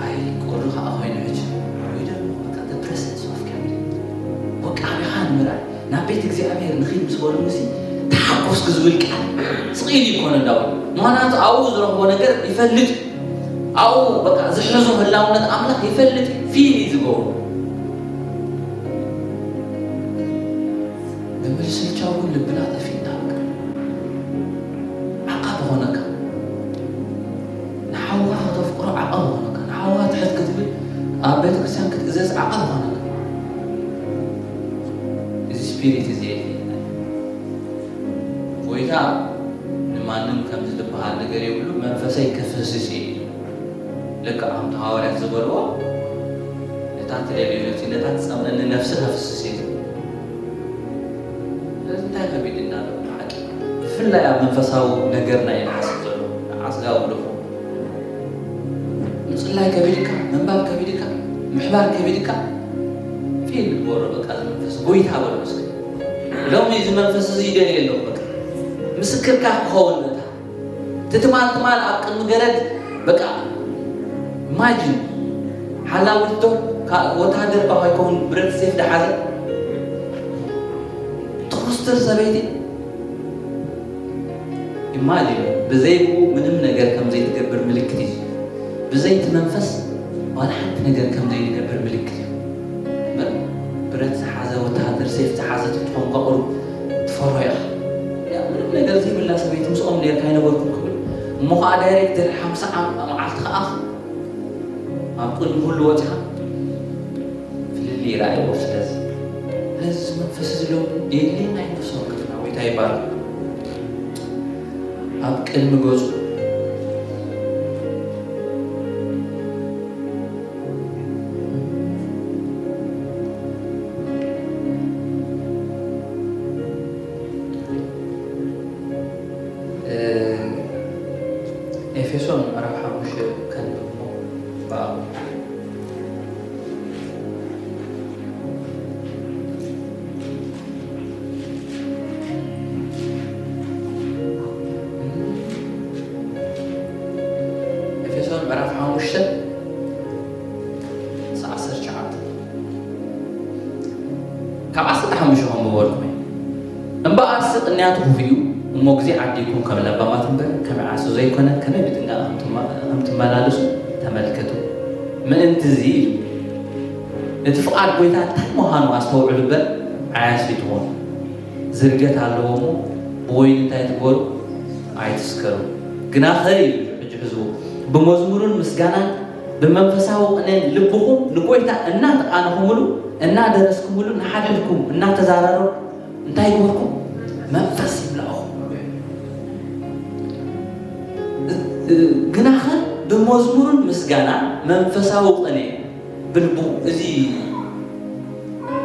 ኣይ ቁሪ ከዓ ኮይኑ ሕጂ ወይ ደግሞ በቃ the presence of God። ወቃቢኻ ንምርኣይ ናብ ቤት እግዚኣብሔር ንኺድ ምስ በሉ ምሲ ተሓጎስኩ ዝብል ቃል ስቕ ኢሉ ይኮነ እንዳበሉ። ምኽንያቱ ኣብኡ ዝረኽቦ ነገር ይፈልጥ እዩ። ኣብኡ በቃ ዝሕዞ ህላውነት ኣምላኽ ይፈልጥ እዩ። ፊል እዩ ዝገብሮ። ብምልስልቻ እውን ልብና ጠፊእና በቃ ዓቃብ ኾነካ። ንሓውኻ ከተፍቅሮ ዓቃብ ኾነካ። ንሓውኻ ትሕት ክትብል ኣብ ቤተ ክርስቲያን ክትእዘዝ ዓቃብ ኾነካ። እዚ ስፒሪት እዚ የድልየና እዩ። ጎይታ ንማንም ከምዚ ዝበሃል ነገር የብሉ፣ መንፈሰይ ክፍስስ እየ ኢሉ። ልክዕ ከምቲ ሃዋርያት ዝበልዎ፣ ነታ ትደልዮ ነቲ፣ ነታ ትጸምእኒ ነፍሲ ከፍስስ እየ ዝብል። ስለዚ እንታይ ከቢድና ኣሎ ብሓቂ? ብፍላይ ኣብ መንፈሳዊ ነገርና እዩ ዝሓስብ ዘሎ፣ ዓስጋዊ ልኹ። ምጽላይ ከቢድካ፣ ምንባብ ከቢድካ፣ ምሕባር ከቢድካ፣ ፊል ግበሮ በቃ። እዚ መንፈስ ጎይታ በሎ እስኪ። ሎሚ እዚ መንፈስ እዚ ይደልየ ኣለኹ በቃ። ምስክርካ ክኸውን ነታ። እቲ ትማል ትማል ኣብ ቅድሚ ገረድ በቃ፣ ኢማጂን፣ ሓላዊ ዶ፣ ካ-፣ ወታሃደር እኳ ከይከውን ብረት ሴፍ ደሓዘ። ትኹስትር ሰበይቲ፣ ኢማጂን፣ ብዘይ ብኡ ምንም ነገር ከም ዘይትገብር ምልክት እዩ። ብዘይ እቲ መንፈስ ዋላ ሓንቲ ነገር ከም ዘይንገብር ምልክት እዩ። እምበር ብረት ዝሓዘ ወተሃደር፣ ሴፍ ዝሓዘ ትትኾን እኳ ቁሩብ ትፈርሆ ኢኻ። ያ፣ ምንም ነገር ዘይብላ ሰበይቲ ምስኦም ኔርካ ኣይነበርኩን ክብል። እሞ ኸዓ ዳይሬክት ድሕሪ ሓምሳ ዓም-፣ መዓልቲ ኸዓ ኣብ ቅድሚ ኩሉ ወፂኻ ፍልልይ ይረኣይዎ። ስለዚ ነዚ መንፈስ እዚ ሎም የድልየና እዩ። ነፍሲ ወከፍና ጎይታ ይባርክ። ኣብ ቅድሚ ገፁ ኤፌሶን ምዕራፍ ሓሙሽተ ከንብብ እሞ ብኣኹም። ኤፌሶን ምዕራፍ ሓሙሽተ ዓሰርተ ትሽዓተ ካብ ዓሰርተ ሓሙሽተ ከም ዝበልኩ እምበኣርሲ ቅንያቱ ክፉእ እዩ እሞ ግዜ ዓዲልኩም ከም ለባማት እምበር ከም ዓሶ ዘይኮነ ከመይ ብጥንቃቐ ከም ትማ- ከም ትመላለሱ ተመልከቱ። ምእንቲ እዚ ኢሉ እቲ ፍቓድ ጎይታ እንታይ ምዃኑ ኣስተውዕሉ እምበር ዓያስ ይትኾኑ። ዝርገት ኣለዎ እሞ ብወይኒ እንታይ ትግበሩ ኣይትስከሩ። ግናኸ ኢሉ ሕጂ ሕዝቡ ብመዝሙርን ምስጋናን ብመንፈሳዊ ቅኔን ልብኹም ንጎይታ እናተቓነኹምሉ እናደረስኩምሉ ንሓድሕድኩም እናተዛረሩ እንታይ ይግበርኩም? መንፈስ ይምላእኹም። ግናኸ ብመዝሙርን ምስጋና መንፈሳዊ ቅኔ ብልቡ እዚ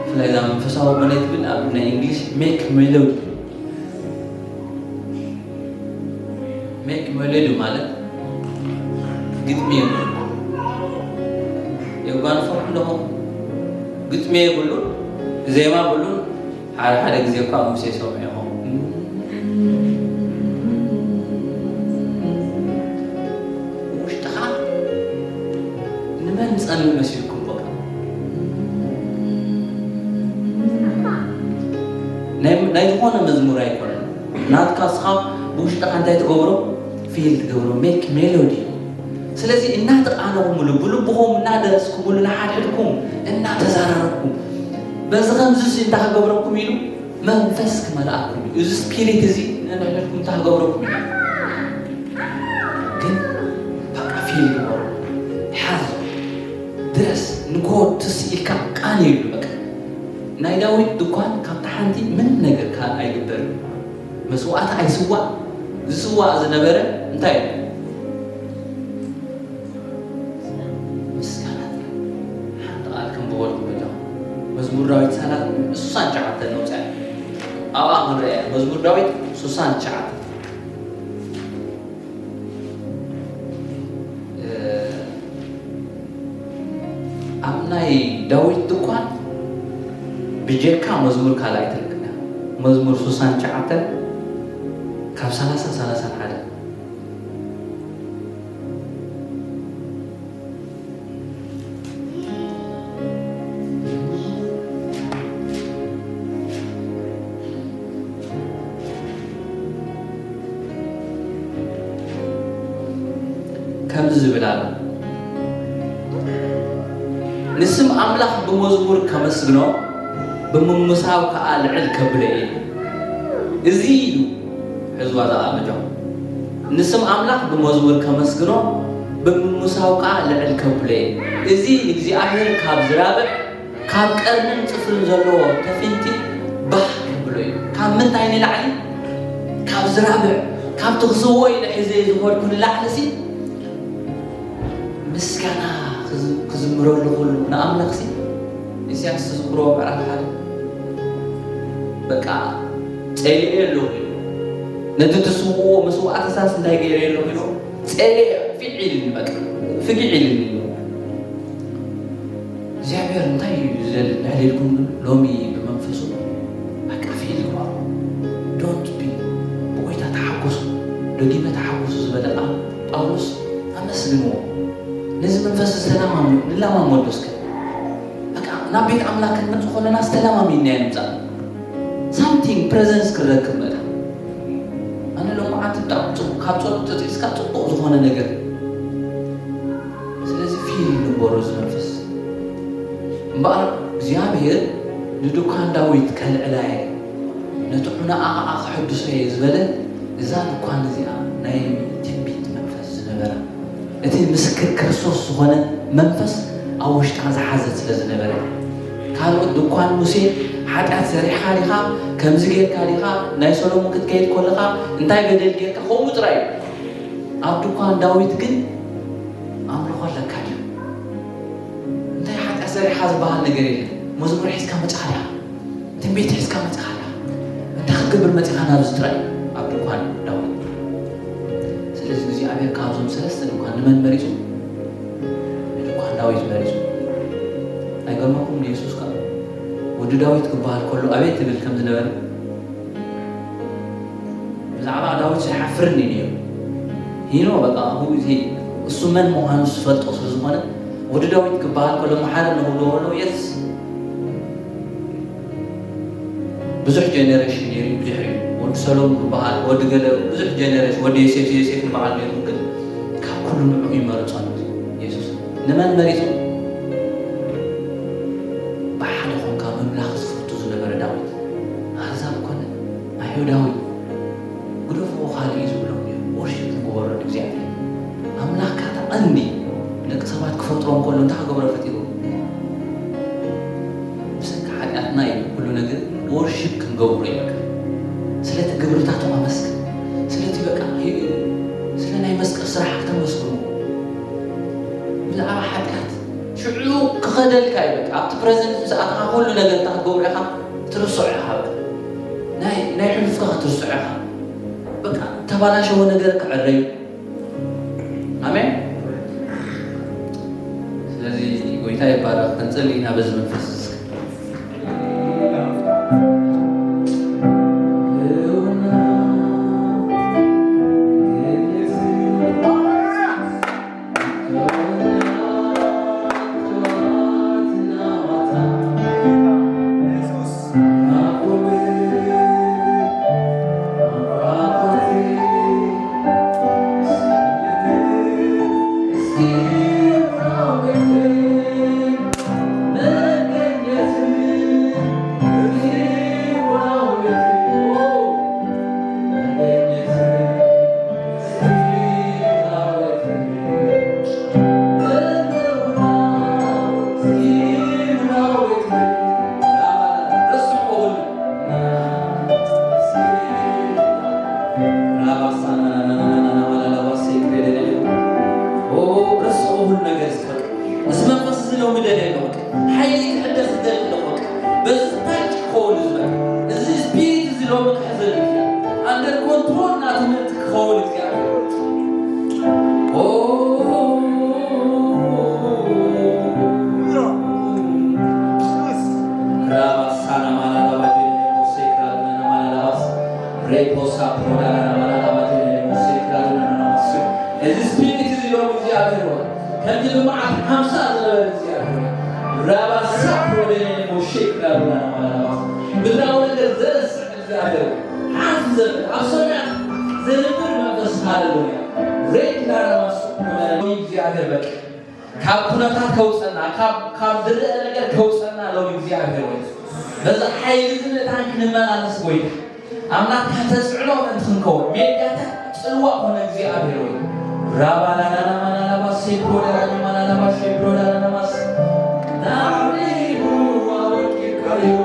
ብፍላይ እዛ መንፈሳዊ ቅኔ ትብል ኣብ ናይ እንግሊሽ make melody make melody ማለት ግጥሚ የብሉ የጓንፎ ኣለኹ ግጥሚ የብሉ ዜማ ብሉ ሓደ ሓደ ግዜ እኳ ሙሴ ሰምዑ ኢኹም ውሽጥኻ ንመን ዝጸምእ መሲልኩም በቃ ናይ ዝኾነ መዝሙር ኣይኮነን ናትካ ስኻ ብውሽጥኻ እንታይ ትገብሮ ፊል ትገብሮ make melody ስለዚ እናተቃነኹምሉ ብልብኹም እናደረስኩምሉ ንሓድሕድኩም እናተዛራረብኩም በዚ ከምዚ እንታይ ክገብረኩም ኢሉ መንፈስ ክመልኣኩም እዩ እዚ ስፒሪት እዚ ንሕድሕድኩም እንታይ ክገብረኩም እዩ ግን በቃ ፊል ግበሩ ሓዝ ድረስ ንጎ ትስ ኢልካ ቃን የሉ በቃ ናይ ዳዊት ድኳን ካብታ ሓንቲ ምንም ነገር ካል ኣይግበርን መስዋዕቲ ኣይስዋእ ዝስዋእ ዝነበረ እንታይ እዩ ምስጋና ሓንቲ ቃል ከም ዝበልኩ በጃ መዝሙር ዳዊት ሳላት ስሳን ሸዓተ ነውፅያ ኣብኣ ክንረአ መዝሙር ዳዊት ስሳን ሸዓተ ኣብ ናይ ዳዊት ድኳን ብጀካ መዝሙር ካልኣይ ትርክብ መዝሙር ስሳን ሸዓተ ካብ ሰላሳ ሰላሳ ሓደ ከምዚ ዝብል ኣሎ ንስም ኣምላኽ ብመዝሙር ከመስግኖ ብምምሳው ከዓ ልዕል ከብሎ እየ እዚ እዩ ሕዝዋ ዘኣበጆ ንስም ኣምላኽ ብመዝሙር ከመስግኖ ብምምሳው ከዓ ልዕል ከብሎ እየ እዚ እግዚኣብሔር ካብ ዝራብዕ ካብ ቀርንን ጽፍርን ዘለዎ ተፊንቲ ባህ ከብሎ እዩ ካብ ምንታይ ንላዕሊ ካብ ዝራብዕ ካብቲ ክስዎ ኢለ ሒዘ ዝኸድኩ ንላዕሊ ሲ ምስጋና ክዝምረሉ ኩሉ ንኣምላኽ ሲ ኢሳያስ ዝዝክሮ ምዕራፍ ሓደ በቃ ጸሊኤ ኣለኹ ነቲ ትስውዎ መስዋዕትሳስ እንታይ ገይረ ኣለኹ ጸሊኤ ፊዕ ኢልኒ በቃ ፍጊዕ ኢልኒ እግዚኣብሔር እንታይ እዩ ዝደሊ እንድሕር ኢልኩም ግን ሎሚ ብመንፈሱ በቃ ፊል ግባሩ don't be ብጎይታ ተሓጎሱ ደጊመ ተሓጎሱ ዝበለ ቃል ጳውሎስ ኣመስግንዎ ነዚ መንፈስ ዝተለማሙ ንለማመዶ እስከ በቃ ናብ ቤት ኣምላክ ክንመጽእ ከለና ዝተለማሚና ኢና ንምጻእ something presence ክረክብ መእታ ኣነ ሎማዓንቲ ብጣዕሚ ጽቡቅ ካብ ጸሎት ተጢስካ ጽቡቅ ዝኾነ ነገር ስለዚ ፊል ንግበሮ እዚ መንፈስ እምበኣር እግዚኣብሔር ንድኳን ዳዊት ከልዕላየ ነቲ ዑናኣ ከዓ ክሕድሶ እየ ዝበለ እዛ ድኳን እዚኣ ናይ ትንቢት መንፈስ ዝነበራ እቲ ምስክር ክርስቶስ ዝኾነ መንፈስ ኣብ ውሽጣ ዝሓዘት ስለ ዝነበረ ካልኦት ድኳን ሙሴ ሓጢኣት ሰሪሕካ ዲኻ ከምዚ ጌርካ ዲኻ ናይ ሰሎሙን ክትከይድ ከለኻ እንታይ በደል ጌርካ ከምኡ ጥራይ እዩ ኣብ ድኳን ዳዊት ግን ኣምልኾ ኣለካ ድዩ እንታይ ሓጢኣት ሰሪሕካ ዝበሃል ነገር የለን መዝሙር ሒዝካ መፅኻ ዲኻ ትንቢት ሒዝካ መፅኻ ዲኻ እንታይ ክትገብር መፂኻ ናብዚ ጥራይ ኣብ ድኳን ዳዊት ስለዚ እግዚኣብሔር ካብዞም ሰለስተ ድኳን ንመን መሪጹ? ንድኳን ዳዊት መሪጹ። ኣይገርመኩም? ንየሱስ ከኣ ወዲ ዳዊት ክበሃል ከሎ ኣቤት ትብል ከም ዝነበረ ብዛዕባ ዳዊት ኣይሓፍርን እዩ ነይሩ። ሂኖ በቃ እሱ መን ምዃኑ ዝፈልጦ ስለ ዝኾነ ወዲ ዳዊት ክበሃል ከሎ መሓረ ንብሎ ከሎ የስ ብዙሕ ጀነሬሽን ነይሩ እዩ። ብድሕሪኡ ወዲ ሰሎም ዝበሃል ወዲ ገለ ብዙሕ ጀነሬሽን ወዲ ዮሴፍ ዮሴፍ ዝበሃል ነይሩ። ግን ካብ ኩሉ ንዕኡ ይመርጾ ነይሩ የሱስ። ንመን መሪጹ? ብሓደ ኮንካ ምምላኽ ዝፈቱ ዝነበረ ዳዊት ኣህዛብ ኮነ ኣይሁዳዊ ግደፍዎ ካልእ እዩ ዝብሎም ነይሩ። ወርሺፕ ንግበሮ ንእግዚኣብሔር ኣምላኽካ። እታ ቀንዲ ደቂ ሰባት ክፈጥሮ እንከሎ እንታይ ክገብሮ ፈጢሩ? ብሰንኪ ሓጢኣትና እዩ ኩሉ ነገር ወርሺፕ ክንገብሮ እዩ። በቃ ስለቲ ግብርታቱ ኣመስግን፣ ስለቲ በቃ ስለ ናይ መስቀል ስራሕ ክተመስግኑ ብዛዕባ ሓጢኣት ሽዑ ክኸደልካ እዩ። በቃ ኣብቲ ፕረዘንት ምስ ኣትኻ ኩሉ ነገር እንታይ ክትገብሮ ኢኻ? ትርስዖ ኢኻ። በቃ ናይ ናይ ሕሉፍካ ክትርስዖ ኢኻ። በቃ ተባላሸወ ነገር ክዕረዩ። ኣሜን። ስለዚ ጎይታ ይባረክ። ክንጽሊ ኢና በዚ መንፈስ። ራባሳናናናናናናማላላባሴ ክሬደለለ። ኦ፣ ረስኦ ሁሉ ነገር እስኪ በቃ። እዚ መንፈስ እዚ ሎሚ ደልየ ኣለኹ። ሓይሊ ክሕደስ ዝደሊ ኣለኹ። በቃ በዚ ታች ክኸውን እዚ በቃ። እዚ ስፒሪት እዚ ሎሚ ክሕዘሉ እግዚኣብሔር። ኣንደር ኮንትሮል ናቱ ምእንቲ ክኸውን እግዚኣብሔር። ኦ፣ ራባሳና ማላላባ ጀነሞ ሴክራዱና ማላላባስ ሬፖሳ ፕሮዳና ማላላባ ጀነሞ ሴክራዱና ማላላባስ። እዚ ስፒሪት እዚ ሎም እግዚኣብሔር ሆይ፣ ከምቲ ብመዓት ሓምሳ ዝነበረ እግዚኣብሔር ሆይ፣ ራባሳ ፕሮዳና ሞሼ ክራዱና ማላላባስ። ምድራዊ ነገር ዘረስዕ እግዚኣብሔር ሆይ፣ ሓፍ ዘብል ኣብ ሰማያት ዘንብር መንፈስ ሃለሉያ። ሬክላና ማሱ እግዚኣብሔር በቃ ካብ ኩነታት ከውፀና፣ ካብ፣ ካብ ዝረአ ነገር ከውፀና ሎም እግዚኣብሔር ወይ በዛ ሓይሊ ዝነታን ክንመላለስ ጎይታ ኣምላኽካ ተፅዕኖ ምእንቲ ክንከውን ሜዳታት ፅልዋ ኮነ እግዚኣብሔር ወይ ራባላናናማናናባስ ሴፕሮዳናናማናናባስ ሴፕሮዳናናማስ ናዕሊቡ ኣወቂካዮ